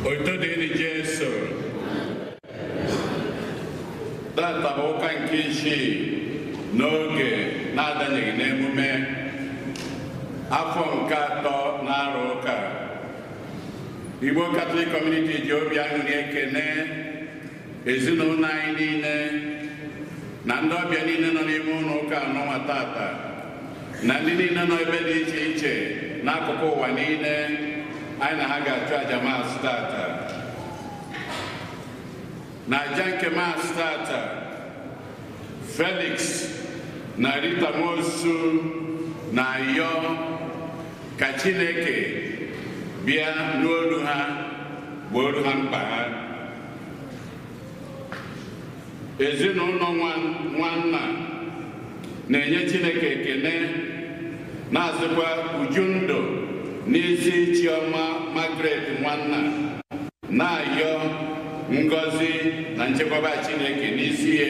Otito dịrị Jesu. Tata bụ ụka nke isii n'oge na-adanyeghị n'emume afọ nke atọ na-arụ ụka. Igbo Catholic Community ji obi aṅụrị ekene ezinụlọ anyị niile na ndị ọbịa niile nọ n'ime ụlọ ụka anụnwa tata na ndị niile nọ ebe dị iche iche n'akụkụ ụwa niile anyị na ha ga-achụ aja maasị tata. Na aja nke maasị tata, Felix na Rita Nwosu na-ayọ ka Chineke bịa n'olu ha gboro ha mkpa ha. Ezinụlọ nwanna na-enye Chineke ekene na-azụkwa uju ndụ n'isi Chioma Margaret nwanna na-ayọ ngọzi na nchekwaba Chineke n'isi ya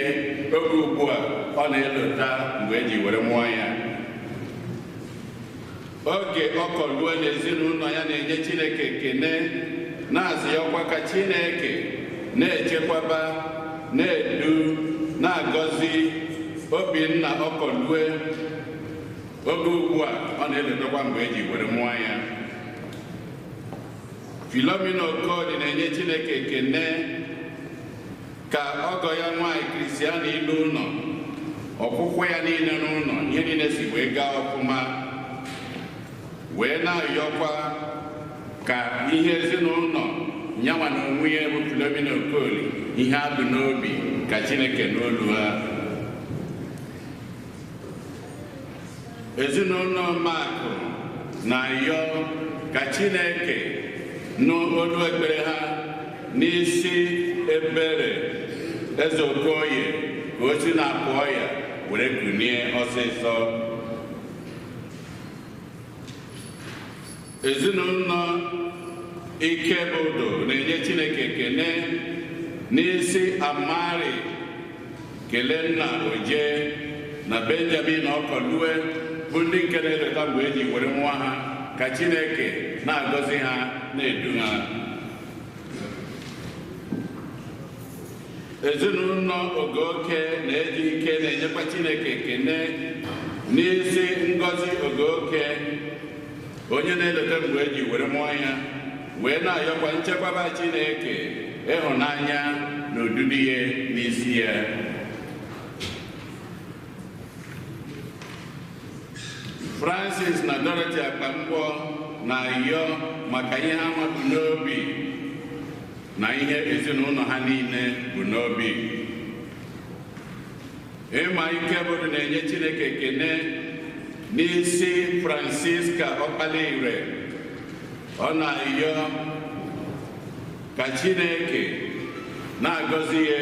oge ugbu a ọ na-elota mgbe eji were mụọ ya. Oge ọkọluo n'ezinụlọ ya na-enye Chineke ekene na-azụ ya ọkwa ka Chineke na-echekwaba na-edu na-agọzi Obinna Ọkọlue oge ugbu a ọ na-elotakwa mgbe eji were mụọ ya. Philomena Okoli na-enye Chineke ekene ka ọgọ ya nwaanyị Kristiana ilu ụlọ ọkwụkwọ ya niile n'ụlọ ihe niile si wee gaa ọfụma wee na-ayọkwa ka ihe ezinụlọ nyanwa na onwe ya bụ Philomena Okoli ihe abụ n'obi ka Chineke n'olu ha. Ezinụlọ Makụ na-ayọ ka Chineke nụ olu ekpere ha n'isi Ebere Eze Okoye ka o si na-apụ ọya were kunie ọsịsọ. Ezinụlọ Ikebodo na-enye Chineke ekene n'isi Amari Kelenna Oje na Benjamin Ọkọlue bụ ndị nke na-eleta mgbe eji were nwa ha ka Chineke na-agọzi ha na-edu ha. Ezinụlọ Ogoke na-eji ike na-enyekwa Chineke ekene n'isi Ngozi Ogoke onye na-eleta mgbe eji were mụọ ya wee na-ayọkwa nchekwaba Chineke ịhụnanya na odudu ya n'isi ya. Francis na Dorothy Akpamkpọ na-ayọ maka ihe ha nwa bụ n'obi na ihe ezinụlọ ha niile bụ n'obi. Ịma Ikebodo na-enye Chineke ekene n'isi Francisca Ọkpalaire. Ọ na-ayọ ka Chineke na-agọzi ya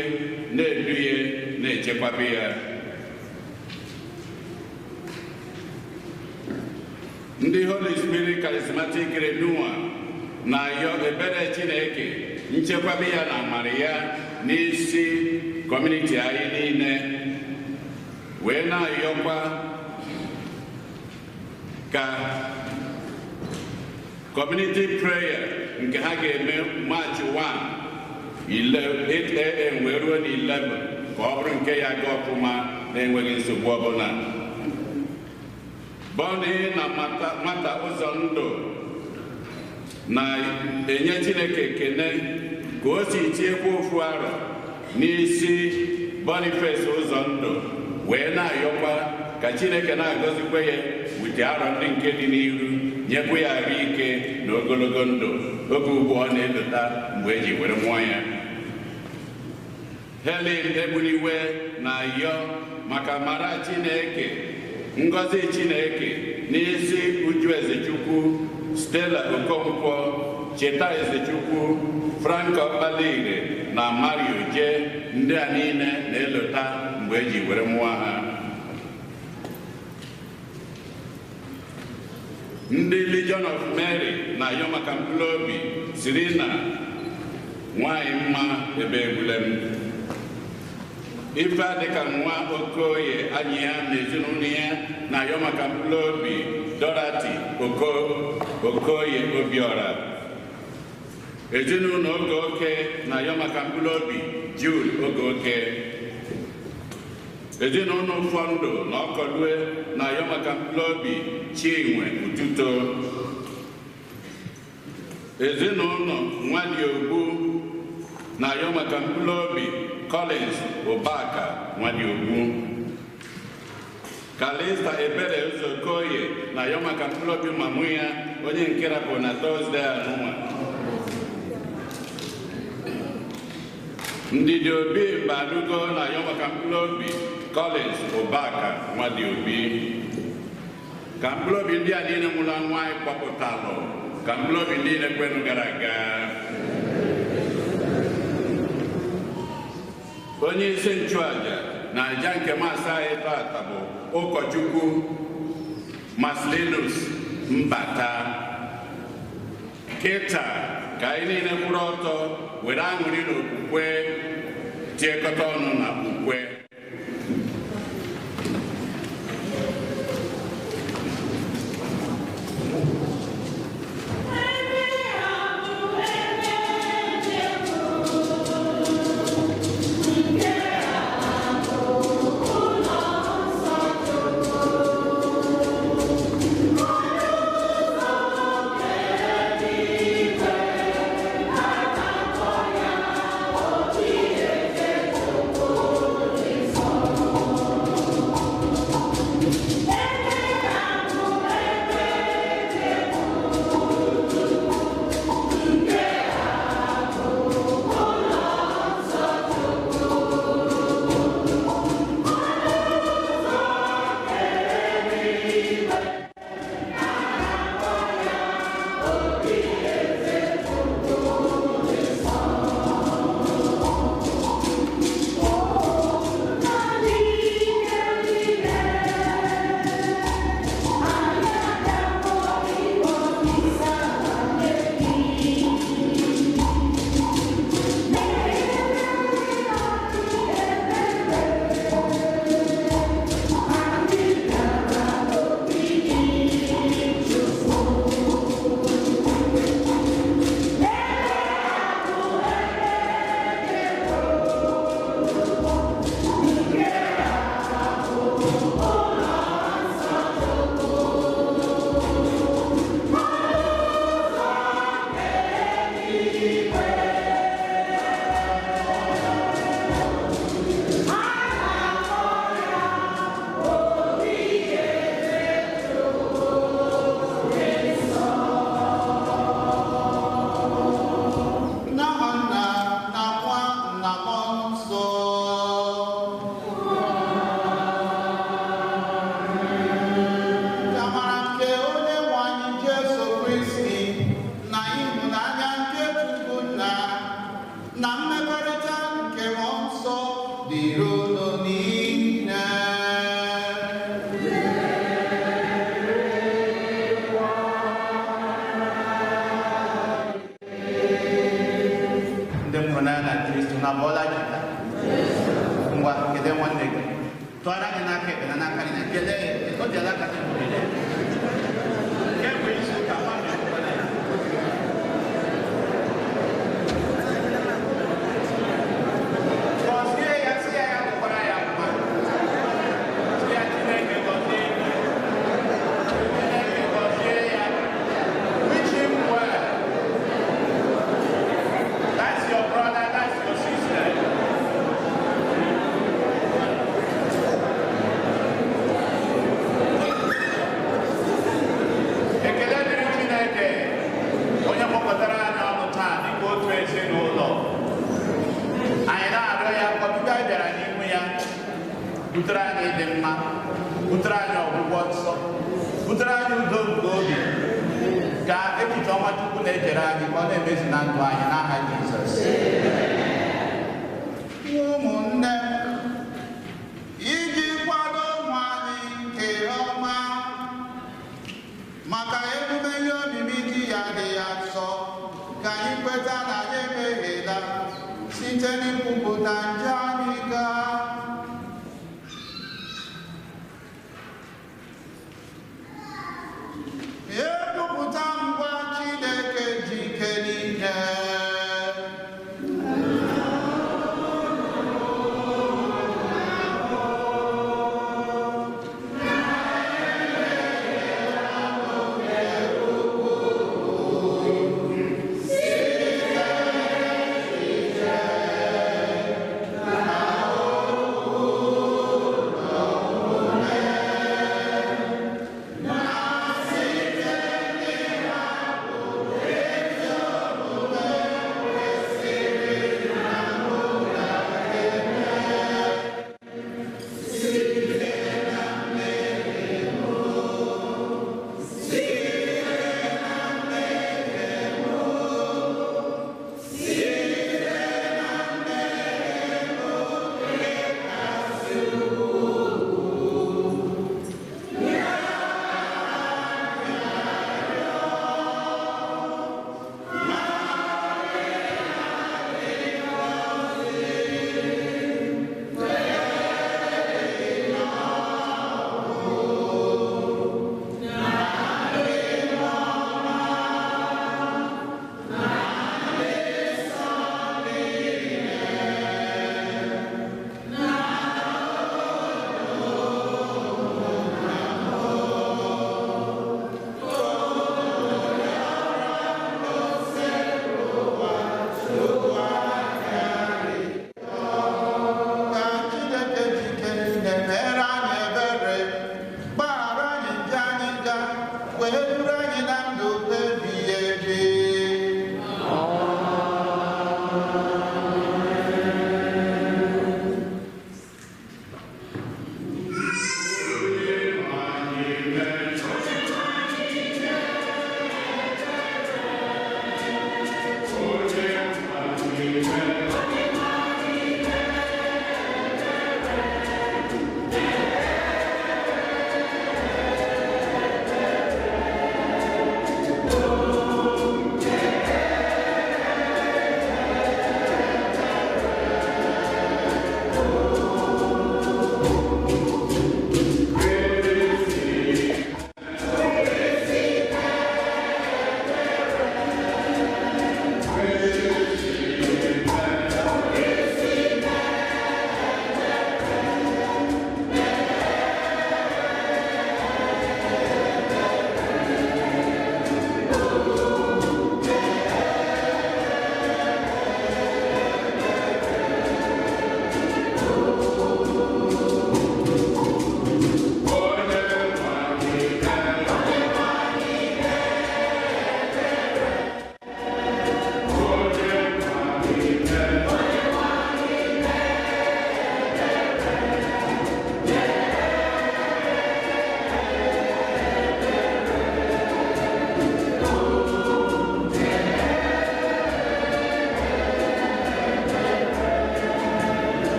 na-edu ya na-echekwaba ya. Ndị Holy Spirit Charismatic Renewal na-ayọ ebere Chineke nchekwaba ya na amara ya n'isi kọmuniti anyị niile wee na-ayọkwa ka community prayer nke ha ga-eme March 1 8 a.m. wee ruo na 11 ka ọ bụrụ nke ya ga ọfụma na-enweghị nsogbu ọbụla. Bọni na Mata ụzọ ndụ na-enye Chineke ekene ka o si tiekwa ofu arọ n'isi Boniface ụzọ ndụ wee na-ayọkwa ka Chineke na-agọzikwa ya wute arọ ndị nke dị n'iru nyekwa ya arụ ike na ogologo ndụ oge ugbu ọ na-elota mgbe eji were mụọ ya. Helen Egbuniwe na-ayọ maka amara Chineke ngọzi Chineke n'isi Uju Ezechukwu, Stella Okonkwo, Cheta Ezechukwu, Frank Ọkpalaire na Mario Je ndị a niile na-elota mgbe eji were mụọ ha. Ndị Legion of Mary na-ayọ maka mkpụrụ obi siri na nwanyị mma ebe egbule m. Ife adịka nwa Okoye anyị ya na ezinụlọ ya na-ayọ maka mkpụrụ obi Dorothy Okoye Obiora. Ezinụlọ Ogoke na-ayọ maka mkpụrụ obi Jude Ogoke. Ezinụlọ Ụfọndụ na Ọkọlue na-ayọ maka mkpụrụ obi Chinwe Ututo. Ezinụlọ Nwadiogbu na-ayọ maka mkpụrụ obi Collins Ụbaka Nwadiogbu. Kalista Ebere Uzokoye na-ayọ maka mkpụrụ obi mamụ ya onye nke rapụrụ na Tọzdee anụnwa. Ndidi Obi Mbanugo na-ayọ maka mkpụrụ obi Collins Ụbaka Nwadiobi. Ka mkpụrụ obi ndị a niile nwụrụ anwụ anyị kpọpụtalụ, ka mkpụrụ obi niile kwenụ gara aga. Onye isi nchụaja na aja nke masị anyị tata bụ ụkọchukwu Marcelinus Mbata. Kịta ka anyị niile kwụrụ ọtọ were aṅụrị na okwukwe tiekọta ọnụ na ukwe. Butere anyị ịdị mma, butere anyị ọgwụgwọ nsọ, butere anyị udo nke obi, ka echiche ọma Chukwu na-echere anyị ka ọ na-emezu na ndụ anyị n'aha Jizọs. Ụmụnne m, iji kwado ụmụ anyị nke ọma maka emume ihe omimi di ya dị ya nsọ, ka anyị kweta na anyị emehiela site n'ikwupụta njọ anyị gaa. Ekwupụta ngwa Chineke ji ike niile.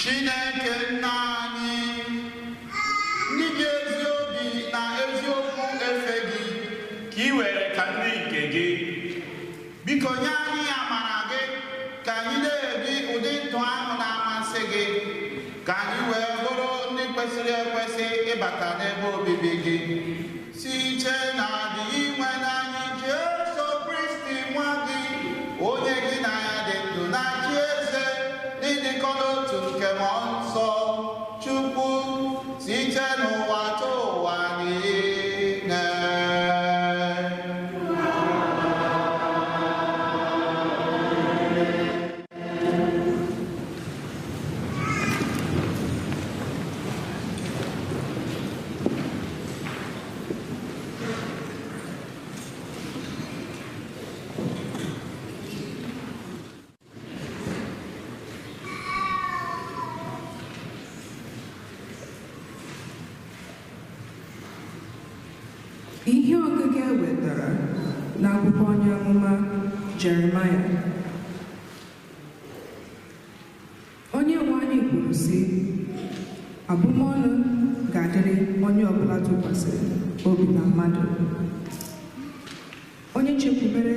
Chineke nna anyị, ndị ji ezi obi na eziokwu efe gị, ka ị were ka ndị nke gị. Biko nye anyị amara gị ka anyị na-ebi ụdị ndụ ahụ na-amasị gị, ka anyị wee bụrụ ndị kwesịrị ekwesị ịbata n'ebe obibi gị. Site na adịghị inwe n'anyị Jesu Kristi nwa gị, onye gị na ya dị ndụ na-achị eze n'ịdịkọ n'otu nke Mmụọ Nsọ, Chukwu, site n'ụwa tụ ụwa niile. Ihe ọgụgụ e wetara n'akwụkwọ onye amụma Jeremaya. Onye nwe anyị kwuru sị, abụmọnụ ga-adịrị onye ọbụla tụkwasịrị obi na mmadụ, onye chekwubere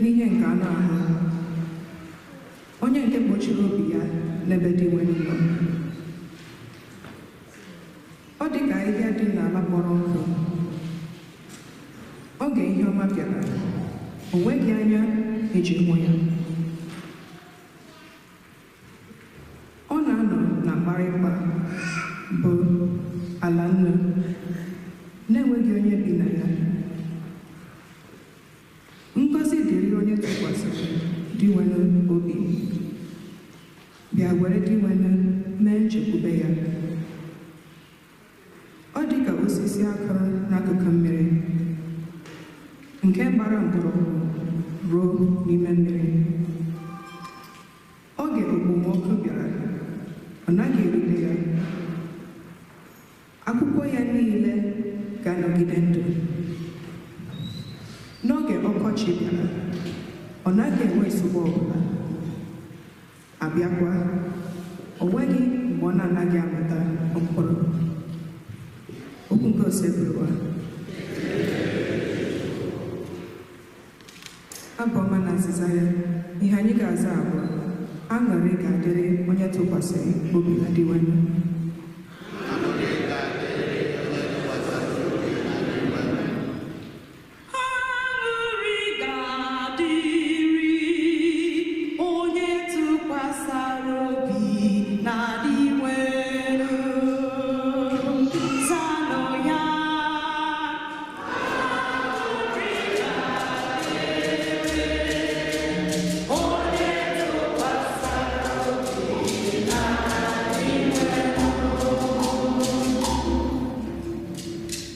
n'ihe nke anụ ahụ, onye nke kpochiri obi ya n'ebe dị nwere nọ. Ọ dị ka ahịhịa dị n'ala kpọrọ nkụ. Oge ihe ọma bịara, o nweghị anya eji hụ ya. Ọ na-anọ na mkparịkpa bụ ala nnu, na-enweghị onye bi na ya. Ngọzi dịrị onye tụkwasịrị Dinwenụ obi, bịa were Dinwenụ mee nchekwube ya. Ọ dị ka osisi akụrụ n'akụkụ mmiri, nke gbara mgbọrọgwụ ruo n'ime mmiri. Oge okpomọkụ bịara, ọ naghị erute ya. Akwụkwọ ya niile ga-anọgide ndụ. N'oge ọkọchị bịara, ọ naghị enwe nsogbu ọbụla. Abịakwa, o nweghị mgbe ọ na-anaghị amụta mkpụrụ. Okwu nke Osebụrụwa. Abụ ọma na azịza ya, ihe anyị ga-aza bụ aṅụrị ga-adịrị onye tụkwasịrị obi na Dinwenụ. Aṅụrị ga-adịrị onye tụkwasịrị obi na Dinwenụ. Aṅụrị ga-adịrị onye tụkwasara obi na Dinwenụ. Zanụ ya. Aṅụrị ga-adịrị onye tụkwasara obi na Dinwenụ.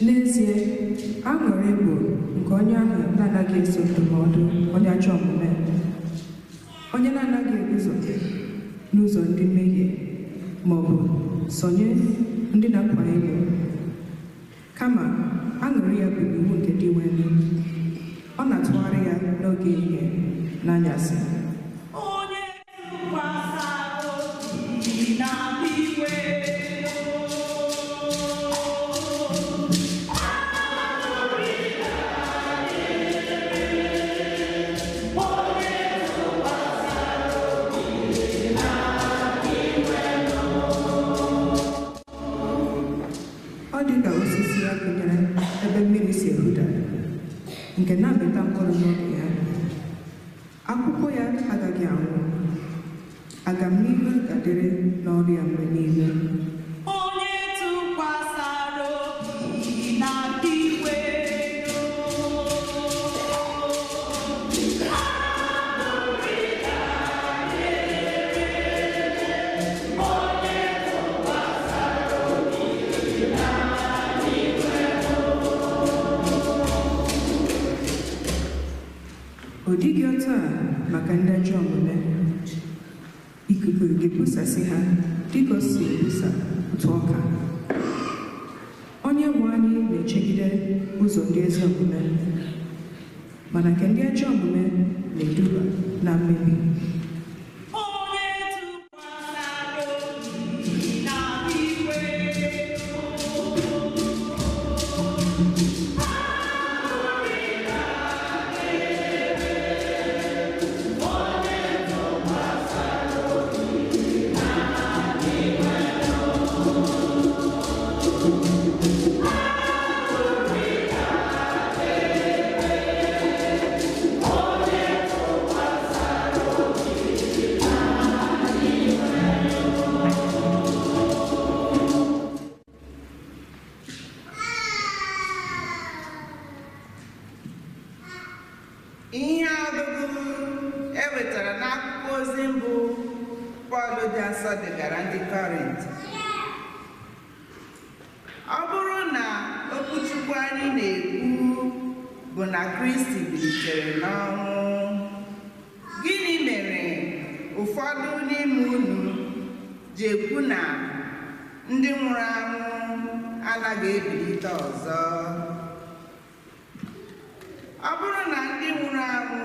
N'ezie, aṅụrị bụ nke onye ahụ na-anaghị eso ndụmọdụ onye ajọ omume, onye na-anaghị eguzo n'ụzọ ndị mmehie ma ọ bụ sonye ndị na-akwa emo. Kama, aṅụrị ya bụ iwu nke Dinwenụ. Ọ na-atụgharị ya n'oge ehihie n'anyasị. Onye tụkwasara obi na Dinwenụ. Aṅụrị ga-adịrị onye tụkwasara obi na Dinwenụ. Ọ dị ka osisi a kụnyere ebe mmiri si eruda, nke na-amịta mkpụrụ n'oge ya. Akwụkwọ ya agaghị anwụ. Agamnihu ga-adịrị n'ọrụ ya mgbe niile. Onye tụkwasara obi na Dinwenụ. Aṅụrị ga-adịrị onye tụkwasara obi na Dinwenụ. Ọ dịghị otu a maka ndị ajọ omume. Ikuku ga-ebusasị ha dịka o si ebusa ntụ ọka. Onye nwe anyị na-echegide ụzọ ndị ezi omume, mana nke ndị ajọ omume na-eduba na mmebi. Onye tụkwasara obi ndị Kọrint. Ọ bụrụ na okwuchukwu anyị na-ekwu bụ na Kristi bilitere n'ọnwụ, gịnị mere ụfọdụ n'ime unu ji ekwu na ndị nwụrụ anwụ anaghị ebilite ọzọ? Ọ bụrụ na ndị nwụrụ anwụ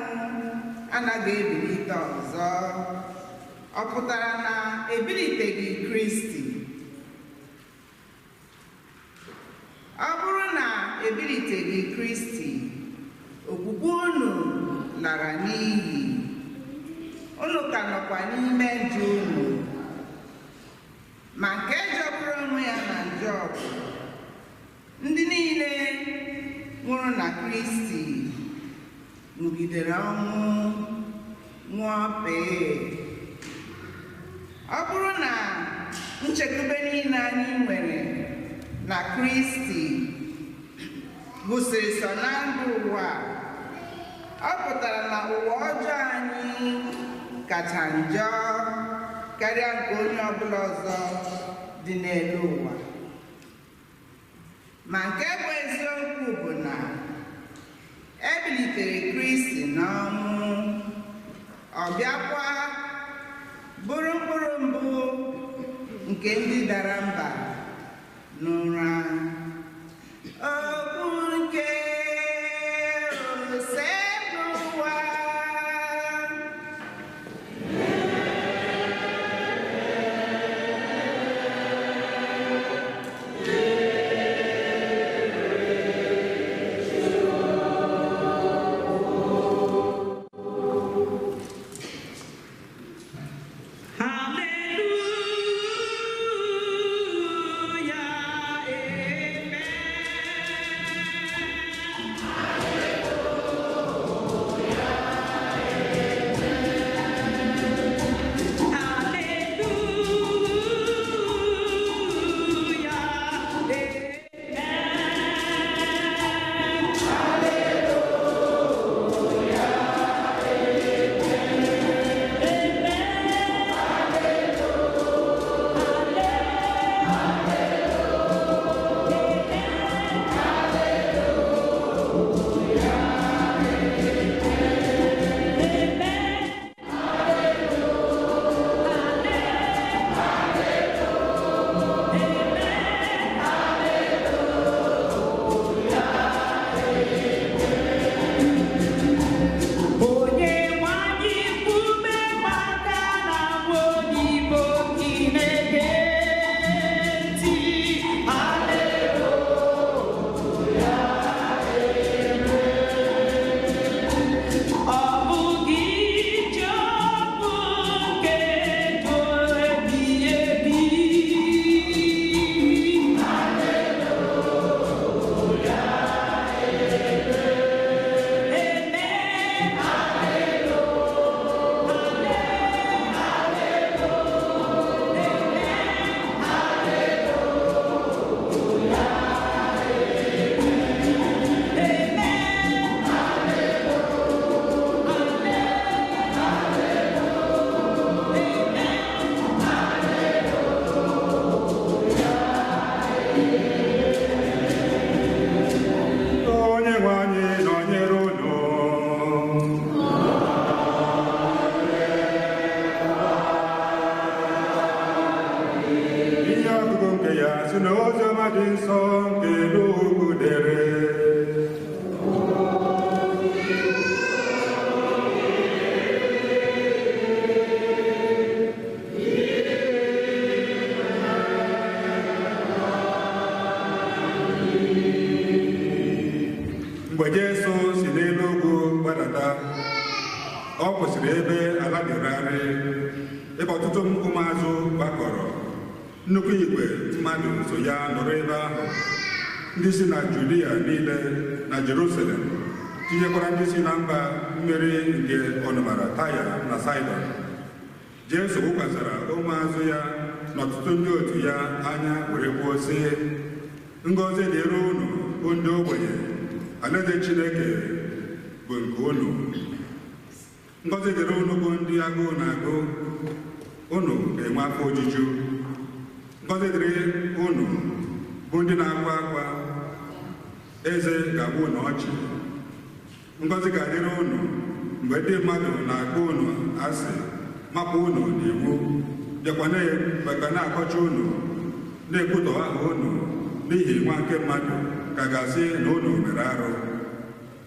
anaghị ebilite ọzọ, ọ pụtara na ebiliteghị Kristi? Ọ bụrụ na ebiliteghị Kristi, okwukwe unu lara n'iyi, unu ka nọkwa n'ime njọ unu. Ma nke jọgburu onwe ya na njọ bụ ndị niile nwụrụ na Kristi nwụgidere ọnwụ nwụọ pee. Ọ bụrụ na nchekwube niile anyị nwere na Kristi gwụsịrị sọ na ndụ ụwa, ọ pụtara na ụwa ọjọọ anyị kacha njọ karịa nke onye ọbụla ọzọ dị n'elu ụwa. Ma nke bụ eziokwu bụ na ebilitere Kristi n'ọnwụ, ọ bịakwa bụrụ mkpụrụ mbụ nke ndị dara mba n'ụra. Okwu nke Osebụwa. Hallelujah, amen. Si n'oziọma dị nsọ nke Luk dere. Mgbe Jesu si n'elu ugwu gbadata, ọ kwụsịrị ebe ala dịrarị, ebe ọtụtụ ụmụazụ gbakọrọ. Nnukwu igwe mmadụ so ya nọrọ ebe ahụ, ndị si na Judia niile na Jerusalem, tinyekwara ndị si na mba mmiri nke ọnụmara Taya na Saịdọn. Jesu wụkwasara ụmụazụ ya na ọtụtụ ndị otu ya anya were kwuo sị, ngọzi dịrị unu bụ ndị ogbenye, alaeze Chineke bụ nke unu. Ngọzi dịrị unu bụ ndị agụụ na-agụ, unu ga-enwe afọ ojuju. Ngọzi dịrị unu bụ ndị na-akwa akwa, eze ga-abụ unu ọchị. Ngọzi ga-adịrị unu mgbe ndị mmadụ na-akpọ unu asị, mapụ unu n'iwu, bịakwa na-akọcha unu, na-ekwutọ aha unu n'ihi nwa nke mmadụ, ka ga-asị na unu mere arụ.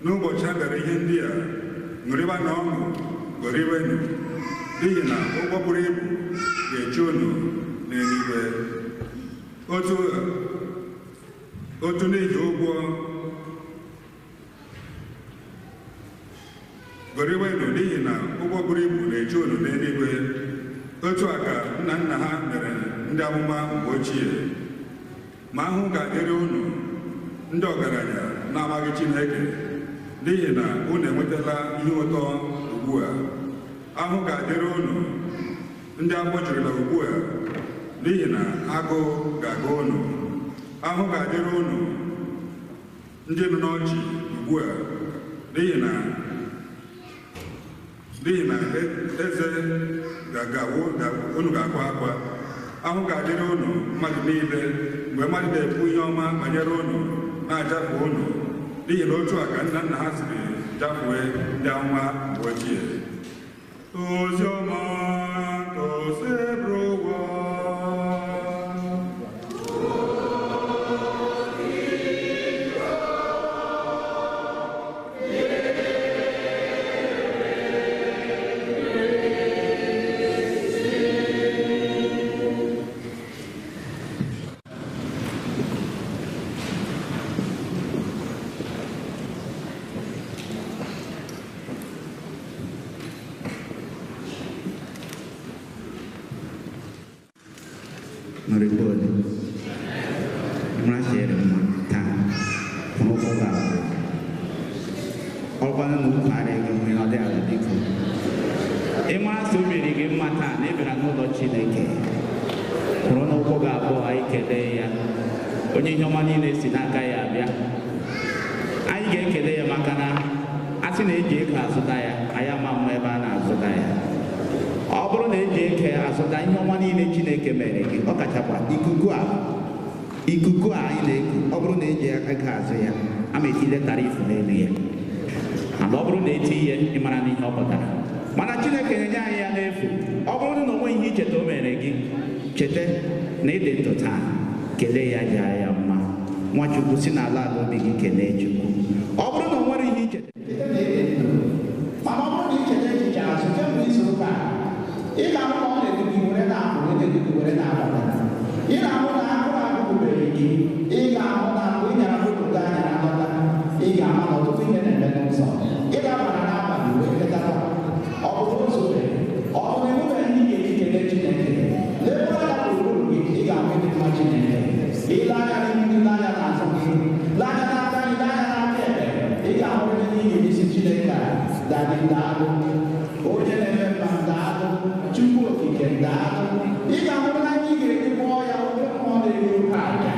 N'ụbọchị ha mere ihe ndị a, ṅụrịba na ọṅụ, goriwenụ, n'ihi na ụgwọ buru ibu ga-eche unu n'eluigwe. Otu n'ihi ụgwọ goriwenụ, n'ihi na ụgwọ buru ibu na-eche unu n'eluigwe. Otu a ka nna nna ha mere ndị amụma mgbe ochie. Ma ahụhụ ga-adịrị unu ndị ọgaranya na-amaghị Chineke, n'ihi na unu enwetala ihe ụtọ ugbu a. Ahụhụ ga-adịrị unu ndị afọ jurula ugbu a, n'ihi na agụụ ga-agụ unu. Ahụhụ ga-adịrị unu ndị nọ n'ọchị ugbu a, n'ihi na eze unu ga-akwa akwa. Ahụhụ ga-adịrị unu mmadụ niile mgbe mmadụ na-ekwu ihe ọma banyere unu na-ajafe unu, n'ihi na otu a ka nna nna ha siri jafue ndị amụma mgbe ochie. Ozi ọma Osebụrụwa. Onye ihe ọma niile si n'aka ya abịa. Anyị ga-ekele ya maka na a sị na eji ego azụta ya, anyị ama mma ebe a na-azụta ya. Ọ bụrụ na eji ego azụta ihe ọma niile Chineke mere gị, ọ kachakwa ikuku a anyị na-eku, ọ bụrụ na eji ego azụ ya, ama etile tarifu n'elu ya. Mana ọ bụrụ na eti ihe, ị mara na ihe ọ pụtara. Mana Chineke na-enye anyị ya n'efu. Ọ bụrụ na o nweghị ihe icheta o mere gị, cheta na ịdị ndụ taa. Kelee ya, jaa ya mma. Nwachukwu, si n'ala ala obi gị kelee Chukwu. Ọ bụrụ na o nwere ihe icheta, mana ọ bụrụ na icheta echiche azụ kemgbe izu ụka, ị ga-ahụ na ọ na-edu gị were na-apụ, na-edu gị were na-abata. Ị ga-ahụ na agụrụ agụgụbeghị gị. Ị ga-ahụ na mgbe ị nyara moto gị anyara lọta, ị ga-ama na ọtụtụ ihe na-eme n'ụzọ. Ị ga-abara n'abalị wee tetakwa. Ọ bụ na ụzọ mere, ọ bụ na enwebeghị ihe ị ga-eji kelee Chineke. Lee anya gburugburu gị, ị ga-ahụ ịdị mma Chineke. Ile anya n'ihu gị, lee anya n'azụ gị, lee anya n'aka gị, lee anya n'aka ekpe, ị ga-ahụrịrị n'ihi isi Chineke a dadị daalụ, onye na-eme mma daalụ, Chukwu okike daalụ. Ị ga-ahụrịla ihe ị ga-eji kpọọ ya oke mmụọ na-eri oke aja.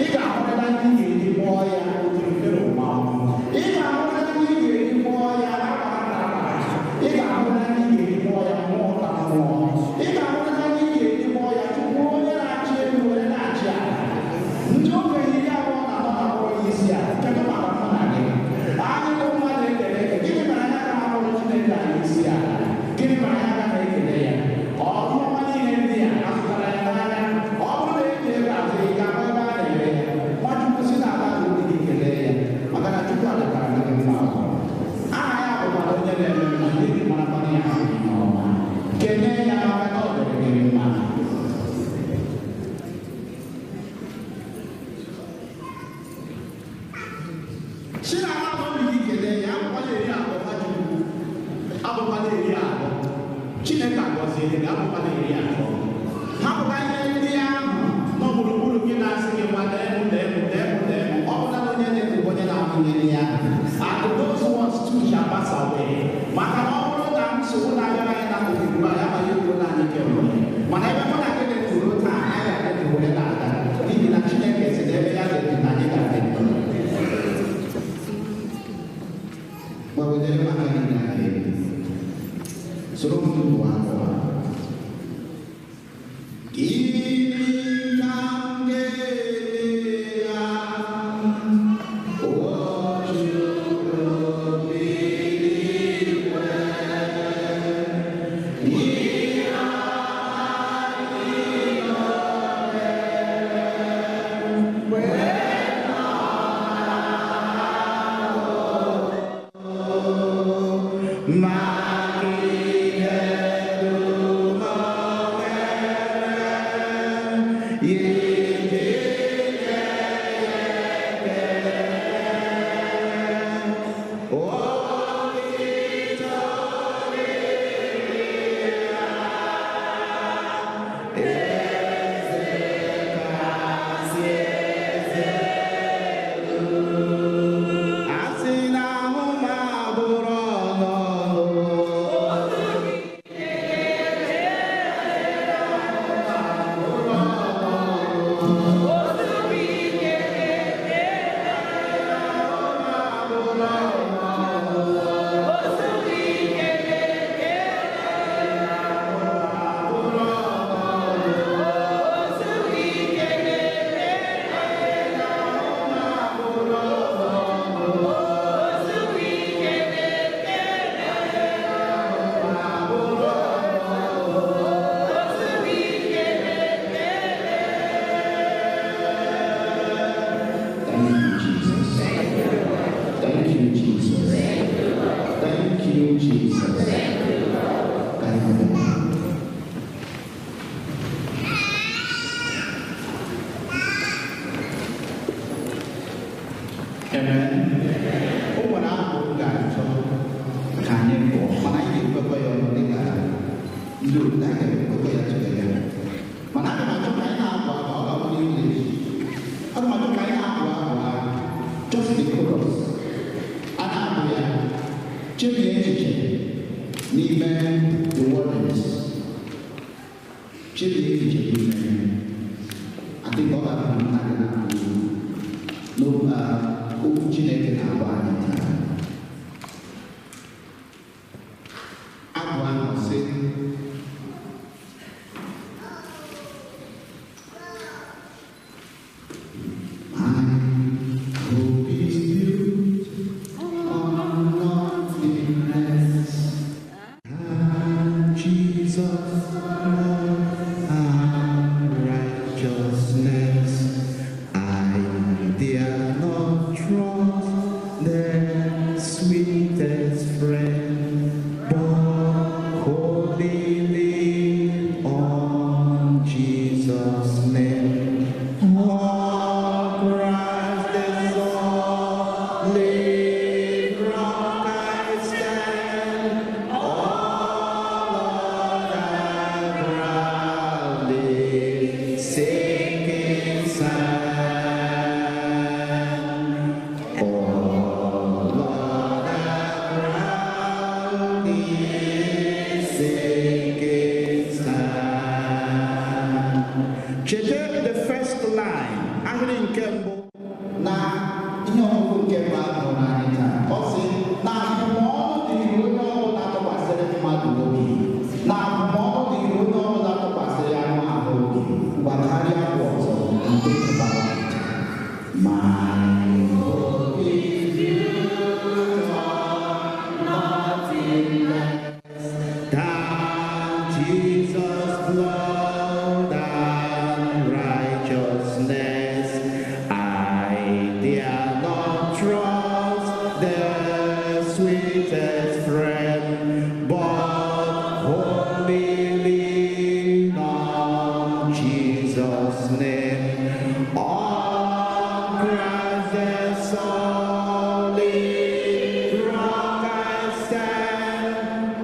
Ị ga-ahụrịla ihe ị ga-eji kpọọ ya otirifere mmanwụ. Ị ga-ahụrịla ihe ị ga-eji kpọọ ya agbara agbara. Ị ga-ahụrịla ihe ị ga-eji kpọọ ya mmụọ ka mmụọ. Ị ga-ahụrịla ihe ị ga-eji kpọọ ya Chukwu onye na-achị elu were na-achị ala. Ndị okenye 24 na-akpọrọ ya isi ala. Kedu maka mụ na gị? Anyị bụ mmadụ ekele eke. Gịnị mere anyị agaghị akpọrọ Chineke anyị isi ala? Gịnị mere anyị agaghị ekele ya? Ọrụ ọma niile ndị a azụtara ya n'anya. Ọ bụrụ na eji ego azụ, ị ga-ahụ ebe a na-ere ya. Nwachukwu, si n'ala ala obi gị kelee ya, maka na Chukwu adịkwara gị mma ọzọ. Aha ya bụkwara onye na-eme mma, ndị gị marakwana ya ahụ ihe ọma. Kelee ya maka na ọ dịrị gị mma. Si n'ala ala obi gị kelee ya, abụkwala 20 Nwachukwu, abụkwala 20. Chineke agọzie gị, abụkwala 20. Hapụta ihe ndị ahụ nọ gburugburu gị na-asị gị nwa dee mụ dee mụ dee mụ dee mụ. Ọ bụla na onye na-ebu onye na-ahụ ihe ndị ahụ. And those ones too shall pass away. Maka na ọ bụrụ na nsogbu na-abịara anyị na ndụ ugbu a, ya amaghị okwu na anyị kemgbe. Mana ebe mụ na gị dị ndụ taa, anyị ga-adị ndụ were na-aga. N'ihi na Chineke si na ebe ya dị ndụ na anyị ga-adị ndụ. Gbagodere m aka gị n'aka elu. Soro m ndụ abụọ. Gịnị ka Amen. O nwere abụ m ga-achọ ka anyị gụọ, mana anyị ga-ekwekọ ya ọnụ dịka ndị otu anyị ga-ekwekọ ya together. Mana aga m achọ ka anyị na-abụ abụ, ọ ga-abụ n'English. Aga m achọ ka anyị na-abụ abụ ahụ, just the chorus. A na-abụ ya, chemie echiche n'ime the words. Chemie echiche n'ime ya. I think ọ ga-abụ na nna gị na okwu Chineke na-agba anyị taa. Abụ ahụ sị, My hope is built on nothing less than Jesus' love and righteousness. I dare not trust the sweetest friend, but wholly lean on Jesus' name. On Christ the solid rock I stand, all other ground is sinking sand. All other ground is sinking sand. Cheta the first line, ahịrị nke mbụ na ihe ọgụgụ nke mbụ ahụ na anyị taa. Ọ sị na abụmọnụ dịrị onye ọbụla tụkwasịrị mmadụ obi, na abụmọnụ dịrị onye ọbụla tụkwasịrị anụ ahụ obi. Gbagharịa abụ ọzọ and think about it. My hope is built on nothing less than Jesus' blood and righteousness. I dare not trust the sweetest friend, but wholly lean on Jesus' name. On Christ the solid rock I stand,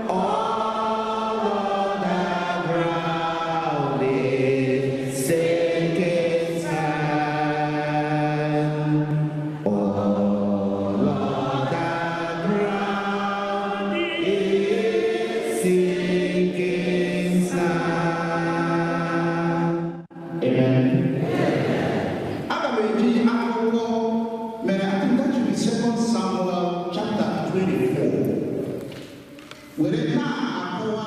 all other ground is sinking sand. All other ground is sinking sand. Amen. Aga m eji akụkọ mere, I think that should be 2 Samuel chapter 24, were na-akọwa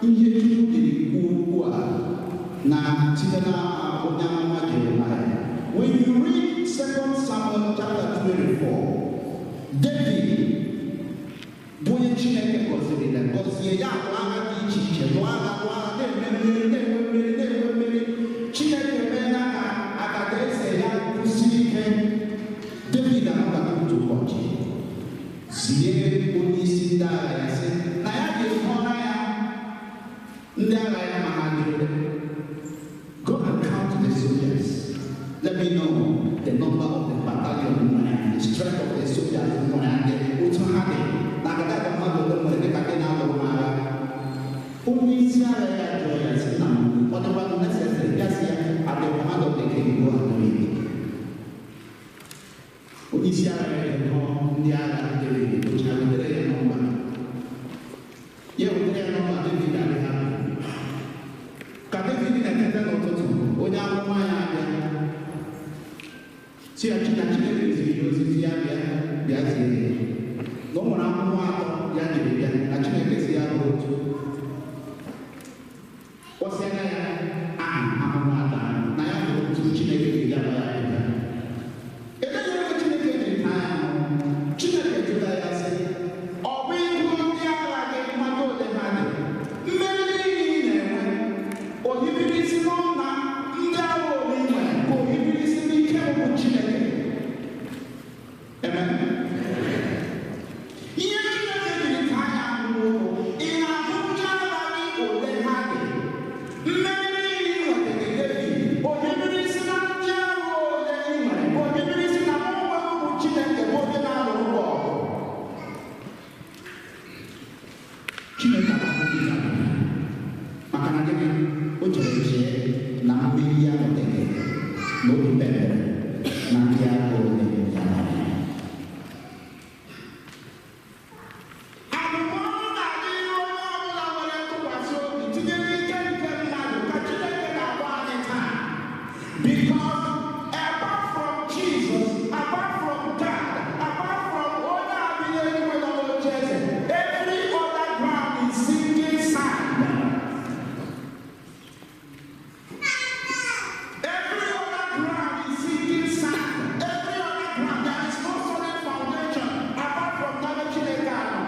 ihe Chukwu jiri kwuo okwu a na site na onye amụma Jeremaya. When you read 2 Samuel chapter 24, David bụ onye Chineke gọziri na gọzie ya lụọ agha dị iche iche, lụọ agha, lụọ agha, na-eme mmeri, na-enwe mmeri, na-enwe mmeri. Chineke meela ka akata eze ya kwụsị ike. David anọkọta otu ụbọchị zie onye isi ndị agha ya sị na ya ga-ehụra ya ndị agha ya ma ha dị ole. Go and count the soldiers. Let me know the number of the battalion nwere, the strength of the soldiers nwere, and otu ha dị na agada aga mmadụ ole nwere dịka ndị na-alụrụ m agha. Onye isi agha ya jụrụ ya sị na ọ dịkwanụ necessary? Ya sị ya, at the command of the king, go and do it. Onye isi agha ya hụ ndị agha David ocha wetere ya nọmba. Ya wetere ya nọmba, David adị ha. Ka David na-etete n'ụtụtụ, onye amụma ya abịa si ya na Chineke ziri ya ozizi ya bịa bịa zie ya na o nwere amụma atọ ya jiri bịa, na Chineke si ya bụ otu kpọsịara ya aha amụma atọ ahụ, na ya bụ otu Chineke ga-eji agba ya bịa. Elee ihe Chineke jiri taa ya ahụhụ? Chineke jụrụ ya sị, ọ bụ ịgụ ndị agha gị mmadụ ole ha dị? Mmeri niile ị na-enwe, o hibiri isi n'ọna ndị agha ole ị nwere, ka o hibiri isi n'ike bụ Chineke? Amen. Ihe Chineke jiri taa ya ahụhụ bụ, ị na-ahụ Na obi kpebere na ndị agụụ na-eme. Abụmọnụ na-adịghị onye ọbụla nwere ntụkwasị obi tinyere ike nke mmadụ ka Chineke na-agba anyị taa. Because apart from Jesus, apart from God, apart from onye adịghị eluigwe nọ n'ocheeze, every other ground is sinking sand. Every other ground is sinking sand. Every other ground, there is no solid foundation apart from n'ebe Chineke anọ.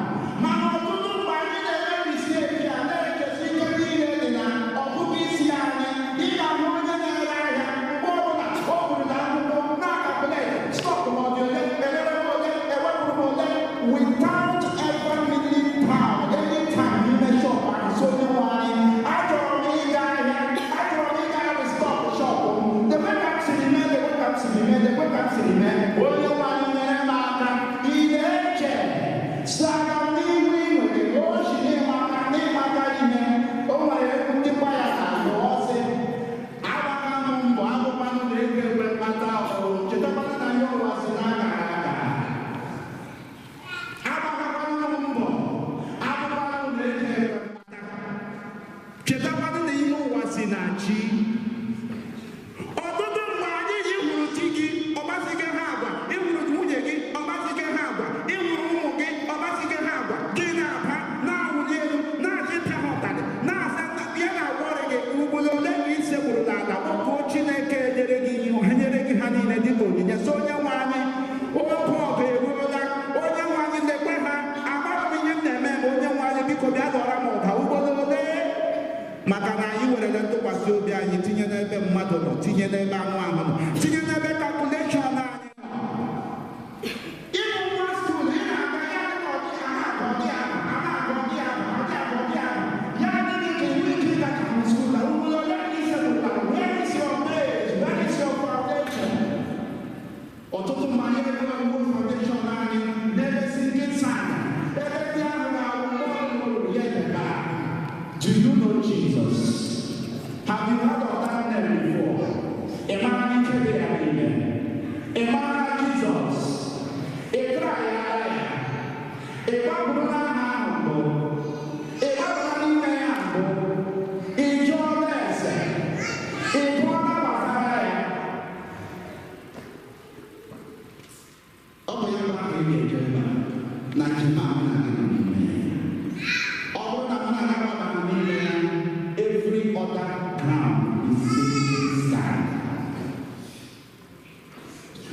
Mana ọtụtụ mgbe anyị na-eme mistake a na-ekesi ike niile dị na ọgụgụ isi anyị. Ị ga-ahụ onye na-ere ahịa mgbe ọbụla o buru na akwụkwọ na-akapụlet stock ma ọ dị ole, erere m ole, ewepụrụ m ole, without ever kneeling down anytime n'ime shop ahụ. So onye nwe anyị, achọrọ m ịga ahịa, achọrọ m ịga restock shop m, lekwe ka m siri mee, lekwe ka m siri mee, lekwe ka m siri mee, onye nwe anyị nyere m aka. Ị na-eche si aga n'ihu ị nwere ka o si n'ịmaka n'ịmaka ime o nwere ndị kwaya na-agụ ọsị agbaga m mbọ agụkwanụ na ego ekwe mkpata ọhụrụ, chetakwana na ihe ụwa si na akara aka. Agbagakwanụ m mbọ agụkwanụ na ego ekwe mkpata, Chetakwanụ na ihe ụwa si na chi. Ọtụtụ mgbe anyị ji hụrụ di gị, ọ gbasighị ha agwa, ịhụrụ nwunye gị, ọ gbasighị ha agwa, ịhụrụ ụmụ gị, ọ gbasighị ha agwa, gị na-aba na-awụli elu, na-achị pịa ha ụtarị, na-asa ya na-agwa ọrịa gị. Ugboro ole ka ị sekpụrụ n'ala kpọkuo Chineke nyere gị ihe, ha nyere gị ha niile dịka onyinye, so onye nwe anyị, oge ọgụ eruola, onye nwe anyị, lekwe ha, amaghị m ihe m na-eme ma onye nwe anyị biko bịa dọrọ m ụda. Ugboro ole? Maka na anyị werele ntụkwasị obi anyị tinye n'ebe mmadụ nọ, tinye n'ebe anụ ahụ nọ, tinye n'ebe calculation anyị nọ. Ịbụ nwa school, ị na-aga ya dị ka ọ dị aha ka ọ dị aha, aha ka ọ dị aha, ọ dị aha, ọ dị aha. Ya adịghị ka enwe ike ịga school na ugboro ole ka ị sekpụrụ, where is your base? Where is your foundation? Ọtụtụ mgbe anyị enweghị foundation anyị n'ebe sinking sand, ebe ndị ahụ na-awụ mmụọ nwụrụ ya ebe a. Do you know Jesus? Have you heard of that name before? Ị mara ike dị ya n'ime? Ị mara Jizọs? Ị tara ya ara ya? Ị gbapụrụ n'aha ahụ mbụ? Ị gbapụrụ n'ime ya mbụ? Ị jụọla ese? Ị gụọla gbasara ya? Ọ bụ ya bụ ahụ ị ga-eje ebe a na njem a mụ na gị nọ n'ime ya. Ọ bụrụ na mụ na gị agbabara n'ime ya, every other ground is sinking sand.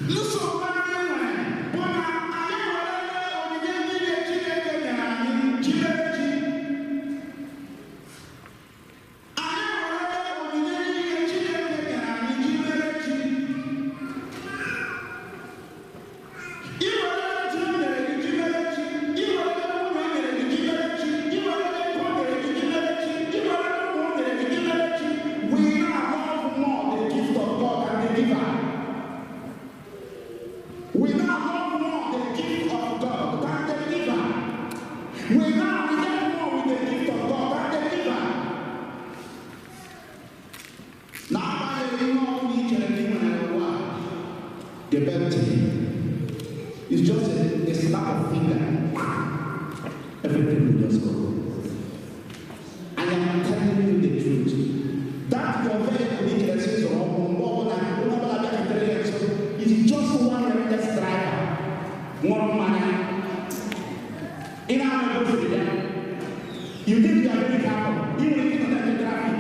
Nsogbu anyị nwere bụ na anyị werele onyinye niile Chineke nyere anyị jidere chi. Anyị werele onyinye niile Chineke nyere anyị jidere chi. I werele ji o nyere gị jidere chi. I werele nwunye o nyere gị jidere chi. I werele ego o nyere gị jidere chi. I werele ụmụ o nyere gị jidere chi. We now love more the gift of God than the giver. We now love more the gift of God than the giver. We now relate more with the gift of God than the giver. N'agbanyeghị ihe ọbụla i chere na ị nwere n'ụwa a, gebe ntị. It's just a snap of finger. Everything will just go. I am telling you the truth. That your vehicle i chere sị zọrọ ọkụ mgbe ọbụla onye ọbụla bịaketere ya nso is just one reckless driver ṅụrụ mmanya. Ị na-ahụ ebe o siri bịa. You think you are very careful. Ị nwere ike ịnọ na-eme traffic.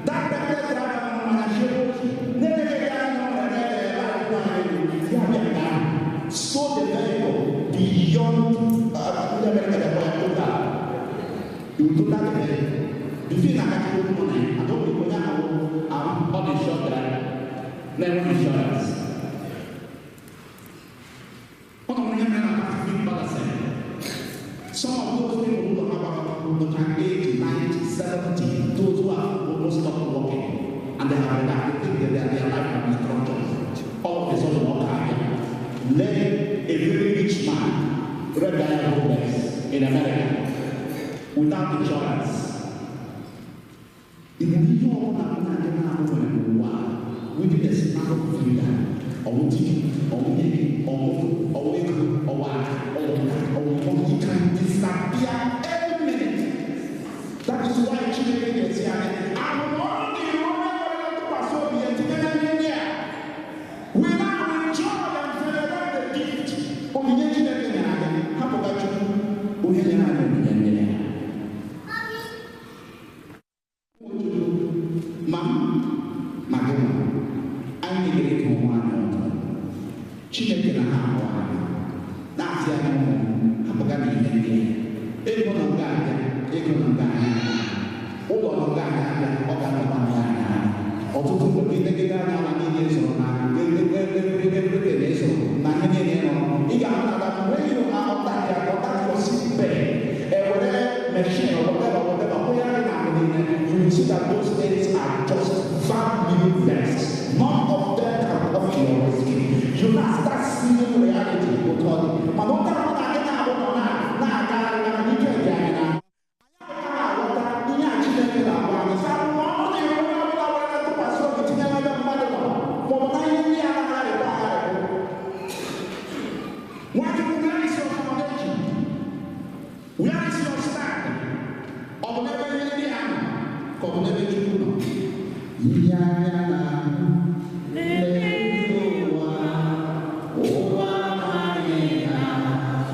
That reckless driver ṅụrụ mmanya sie otu. Na-eleghị anya na ọ nwere ebe ebe anyị ya bịa nga ahụ. So the vehicle beyond ndị America dey call it total. You will total the vehicle. Before ị na-agachi okwu nọ na ya, adọghị onye ahụ ahụ ọ dị short driver na-enweghị insurance. Ọ nọ ihe mere na Pacific Palisades. Some of those people who have about 80, 90, 70, those who have almost stopped working and they have relaxed, they think that their life has been structured. All of a sudden, all happened. Let a very rich man, Red Diamond homeless in America, without insurance. If you don't have within a snap of Ọwụ di gị, ọwụ nwunye gị, ọwụ ọwụ ego, ọwụ aka, ọwụ ọwụ ọwụ. It can disappear any minute. That is why Chineke ga-esi anyị ahụmọrụ dịrị onye nwere ntụkwasị obi ya tinye na ihe ndị a. We now enjoy and celebrate the gift. Onyinye Chineke nyere anyị, hapụga Chukwu onye nyere anyị onyinye ndị ya. Ma m ma gị nwa, anyị niile ka ụmụ anyị ọdụ. Chineke na ha ahụ anyị na-asị anyị, ụmụ hapụga na ihe ndị a. Ego nọ nga abịa, ego nọ nga abịa, ụlọ nọ nga abịa, ọ ga-anọkwa nga abịa. Ọtụtụ mgbe ilegide anya ala niile zụrụ na everything ịzụrụ na ihe niile nọ, ị ga-ahụ na that when you are on that your on that your sick bed, ewere machine or whatever whatever kwụgharị na ahụ niile, you will see that those things are just valueless. None of them can come to your rescue. You now start seeing reality otu ọ dị. Mana ụta ahụ na gị na-abụ nọ na-agagharị na ike dị anyị na aghọta ihe a Chineke na-agwa anyị, sị ahụhụ dịrị onye ọbụla nwere ntụkwasị obi tinye n'ebe mmadụ nọ maọbụ na ihe ndị a na-agharịpụ agharịpụ. Nwachukwu, where is your foundation? Where is your stand? Ọ bụ n'ebe ihe ndị a nọ ka ọ bụ n'ebe Chukwu nọ? Ihe anya na-ahụ n'elu ụwa, ụwa amaghị na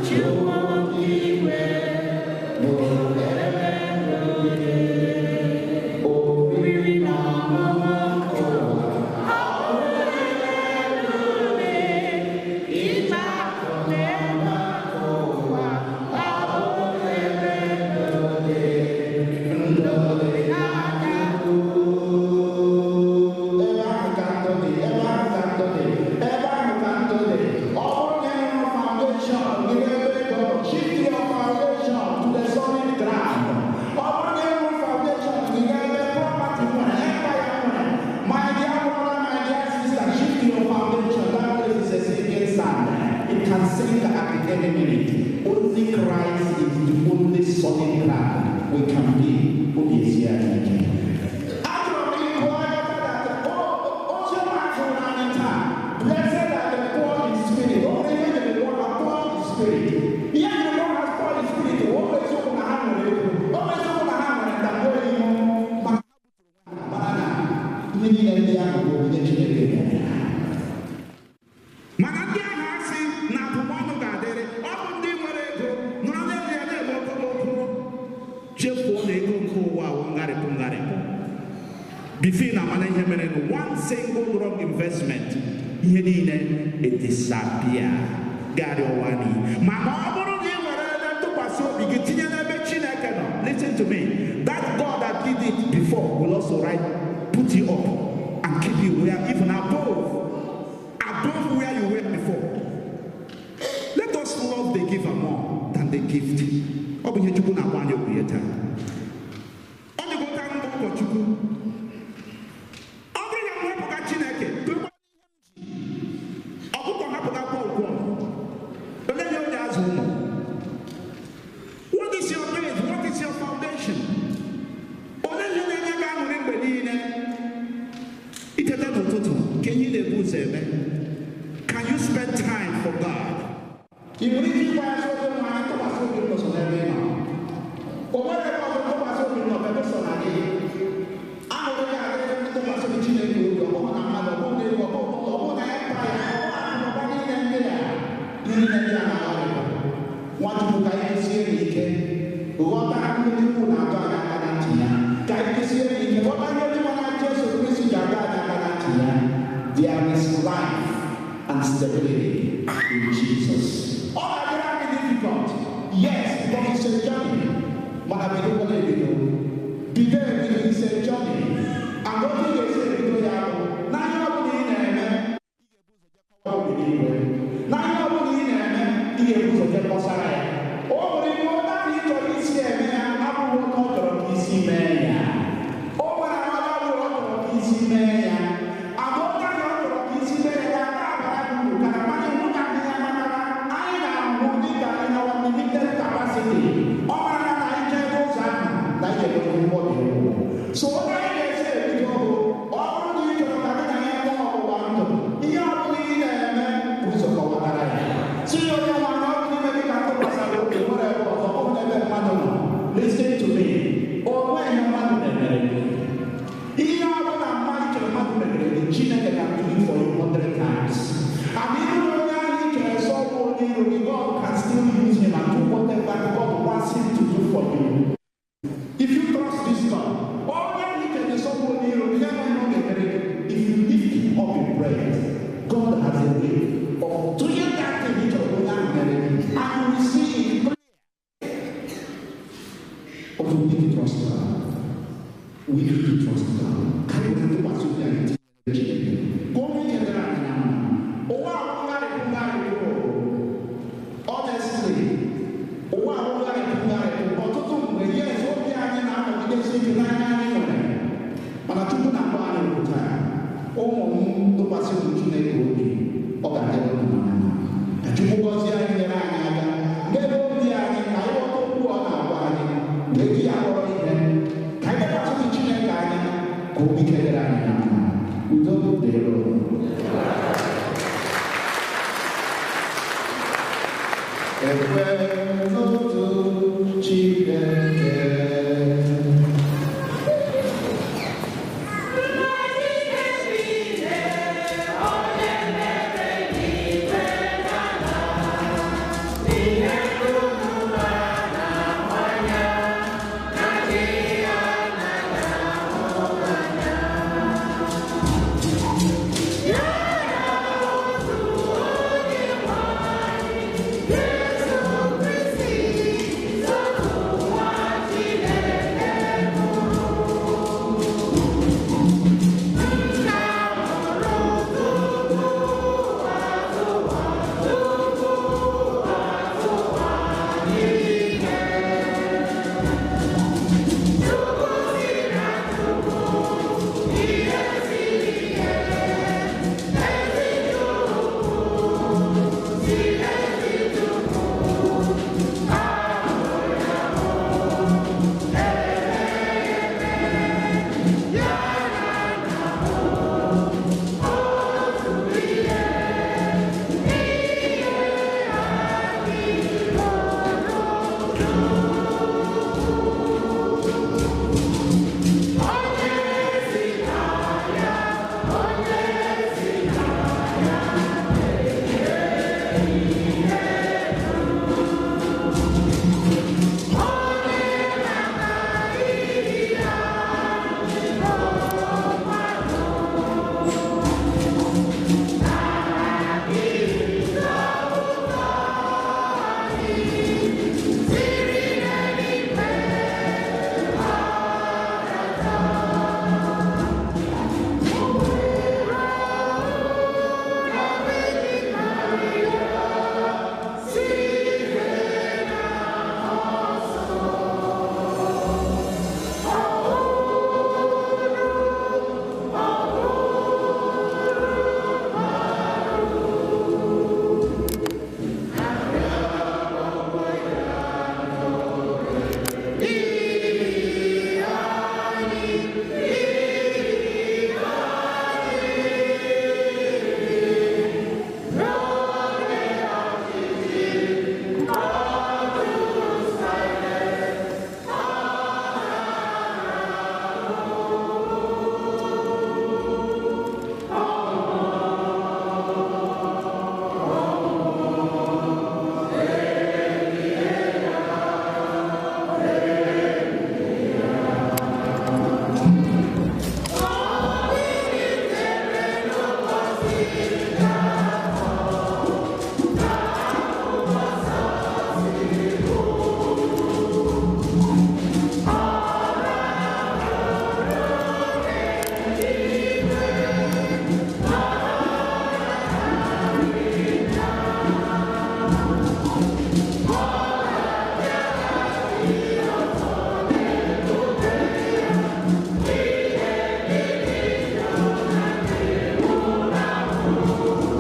Chukwu igwe bụ ebe ndụ. Oriri na ọṅụṅụ nke ụwa, ọ bụghị elu ịta akụ na ego nke ụwa, ọ bụghị ebe ndụ dị. Ndụ dị n'aka. Ebe ahụ ka ndụ dị, ebe ahụ ka ndụ dị, ebe ahụ ka ndụ dị. Ọ bụrụ na ị nwere foundation gị n'ebe ego nọ, shift your foundation to the solid ground. Ọ bụrụ na ị nwere foundation gị n'ebe property nwere, empire nwere, my dear brother, my dear sister, shift your foundation. That place is a sinking sand. It can sink at any minute. Only Christ is the only solid ground we can be. Obi esi anyị ike. Achọrọ m ịkụ anya that ozi ọma agụrụ anyị taa. Blessed are the poor in spirit. O nwere ihe nyere gụọ ha poor in spirit. Ihe nyere gụọ ha poor in spirit, o bụ eziokwu na ha nwere ego. O bụ eziokwu na ha nwere ndakpọ ime, ma mara na ihe niile ndị ahụ bụ onyinye Chineke nyere ha. Mana ndị ahụ asị na abụmọnụ ga-adịrị, ọ bụ ndị nwere ego nọrọ n'elu ya na-eme okomoko, chefuo na ego nke ụwa awụ ngharịpụ ngharịpụ bifi na amana ihe mere nụ. One single wrong investment, ihe niile edisappear, garị ụwa n'iyi. Mana ọ bụrụ na ị nwere ebe ntụkwasị obi gị tinye n'ebe Chineke nọ, listen to me, that God that did it before will also right put you up and keep you where, even above where you were before. Let us love the giver more than the gift. Ọ bụ ihe Chukwu na-agwa anyị okwu ya taa. Ọ dịgota mbụ ụkọchukwu. Ọ bụrụ na m hapụga Chineke, tụkwa ọkụkọ hapụga gwọgwọ, olee ihe o ji azụ ụmụ? What is your base? What is your foundation? Olee ihe na-enye gị aṅụrị mgbe niile? Iteta n'ụtụtụ, ka ihe ị na-ebu ụzọ eme? Can you spend time for God? Ị nwere ike ịgwa ya sị, oge nwa anyị, ntụkwasị obi m nọ so n'ebe ị nọ. O nwere ebe ọzọ ntụkwasị obi m nọ ebe so na gị. Aṅụrị ga-adịrị ndị ntụkwasị obi Chineke obi, ọ bụghị na mmadụ, ọ bụghị na ego, ọ bụghị ụlọ, ọ bụghị na empire, ọ bụghị akụ na ụba niile ndị a. Ihe niile ndị a na-agharịpụ. Nwachukwu, ka anyị sie n'ike ghọta ihe Chukwu na-adọ anyị aka na ntị ya. Ka anyị sie n'ike ghọta ihe Onye nwe Jesu Kristi ji adọ anyị aka na ntị ya. There is life and stability in Jesus. Ọ ga-adịrị anyị difficult, yes, but it's a journey. Mana bidokwana ebido, bido ebido. It's a journey, and otu ị ga-esi ebido ya bụ n'anya ọbụla ị na-eme, obi n'igwe. N'anya ọbụla ị na-eme, ị ga-ebu ụzọ jee kpọsara ya. O nwere ike ụta na ị chọrọ isi eme ya abụghị otu ọ chọrọ ka isi mee ya. O nwere another way ọ chọrọ ka isi mee ya. Agba ụta na ọ chọrọ ka isi mee ya ga-aka abara gị uru ka mmadụ hụ ka ndị ya, maka na anyị na-ahụ dịka in our limited capacity. Ọ mara na anyị jee n'ụzọ ahụ na anyị ga-enweta mkpọbi ụkwụ. So onye anyị ga-esi ebido bụ, ọ bụrụ na ị chọrọ ka gị na ya nwee ọgbụgba ndụ, ihe ọ bụla ị Listen to me. O nweghị mmadụ na-emere gị. Ihe ọ bụla mmadụ chere mmadụ mere gị, Chineke can do it for you 100 times. And even onye ahụ ị chere sọ bụ onye iro gị, God can still use him and do whatever God wants him to do for you. If you trust this God, onye ahụ ị chere sọ bụ onye iro gị, ya nwe ihe ọ ga-emere gị. If you lift him up in prayer, God has a way of doing that thing ị chọrọ onye ahụ mere gị, and you will see it clear. But we need to trust God. We need to trust God. Ka anyị were ntụkwasị obi anyị tinye Chineke. Ka o nwee ike dịrị anyị na mma. Ụwa awụgharịpụ ngharịpụ. Honestly, ụwa awụgharịpụ ngharịpụ. Ọtụtụ mgbe, yes, obi anyị na-anọgidesi ike n'anya anyị nwere. Mana Chukwu na-akpọ anyị okwu taa. Ụmụ m, tụkwasị m Chineke obi, ọ ga-adịrị unu na mma. Ka Chukwu gọzie anyị, nyere anyị aka. N'ebe obi anyị, ka anyị ghọta okwu ọ na-agwa anyị, ga-eji ya kpọrọ ihe. Ka anyị lekwasị Chineke anya, ka obi ike dịrị anyị na mma. Udo dịrị unu. Ekwe n'otu Chineke. Thank you.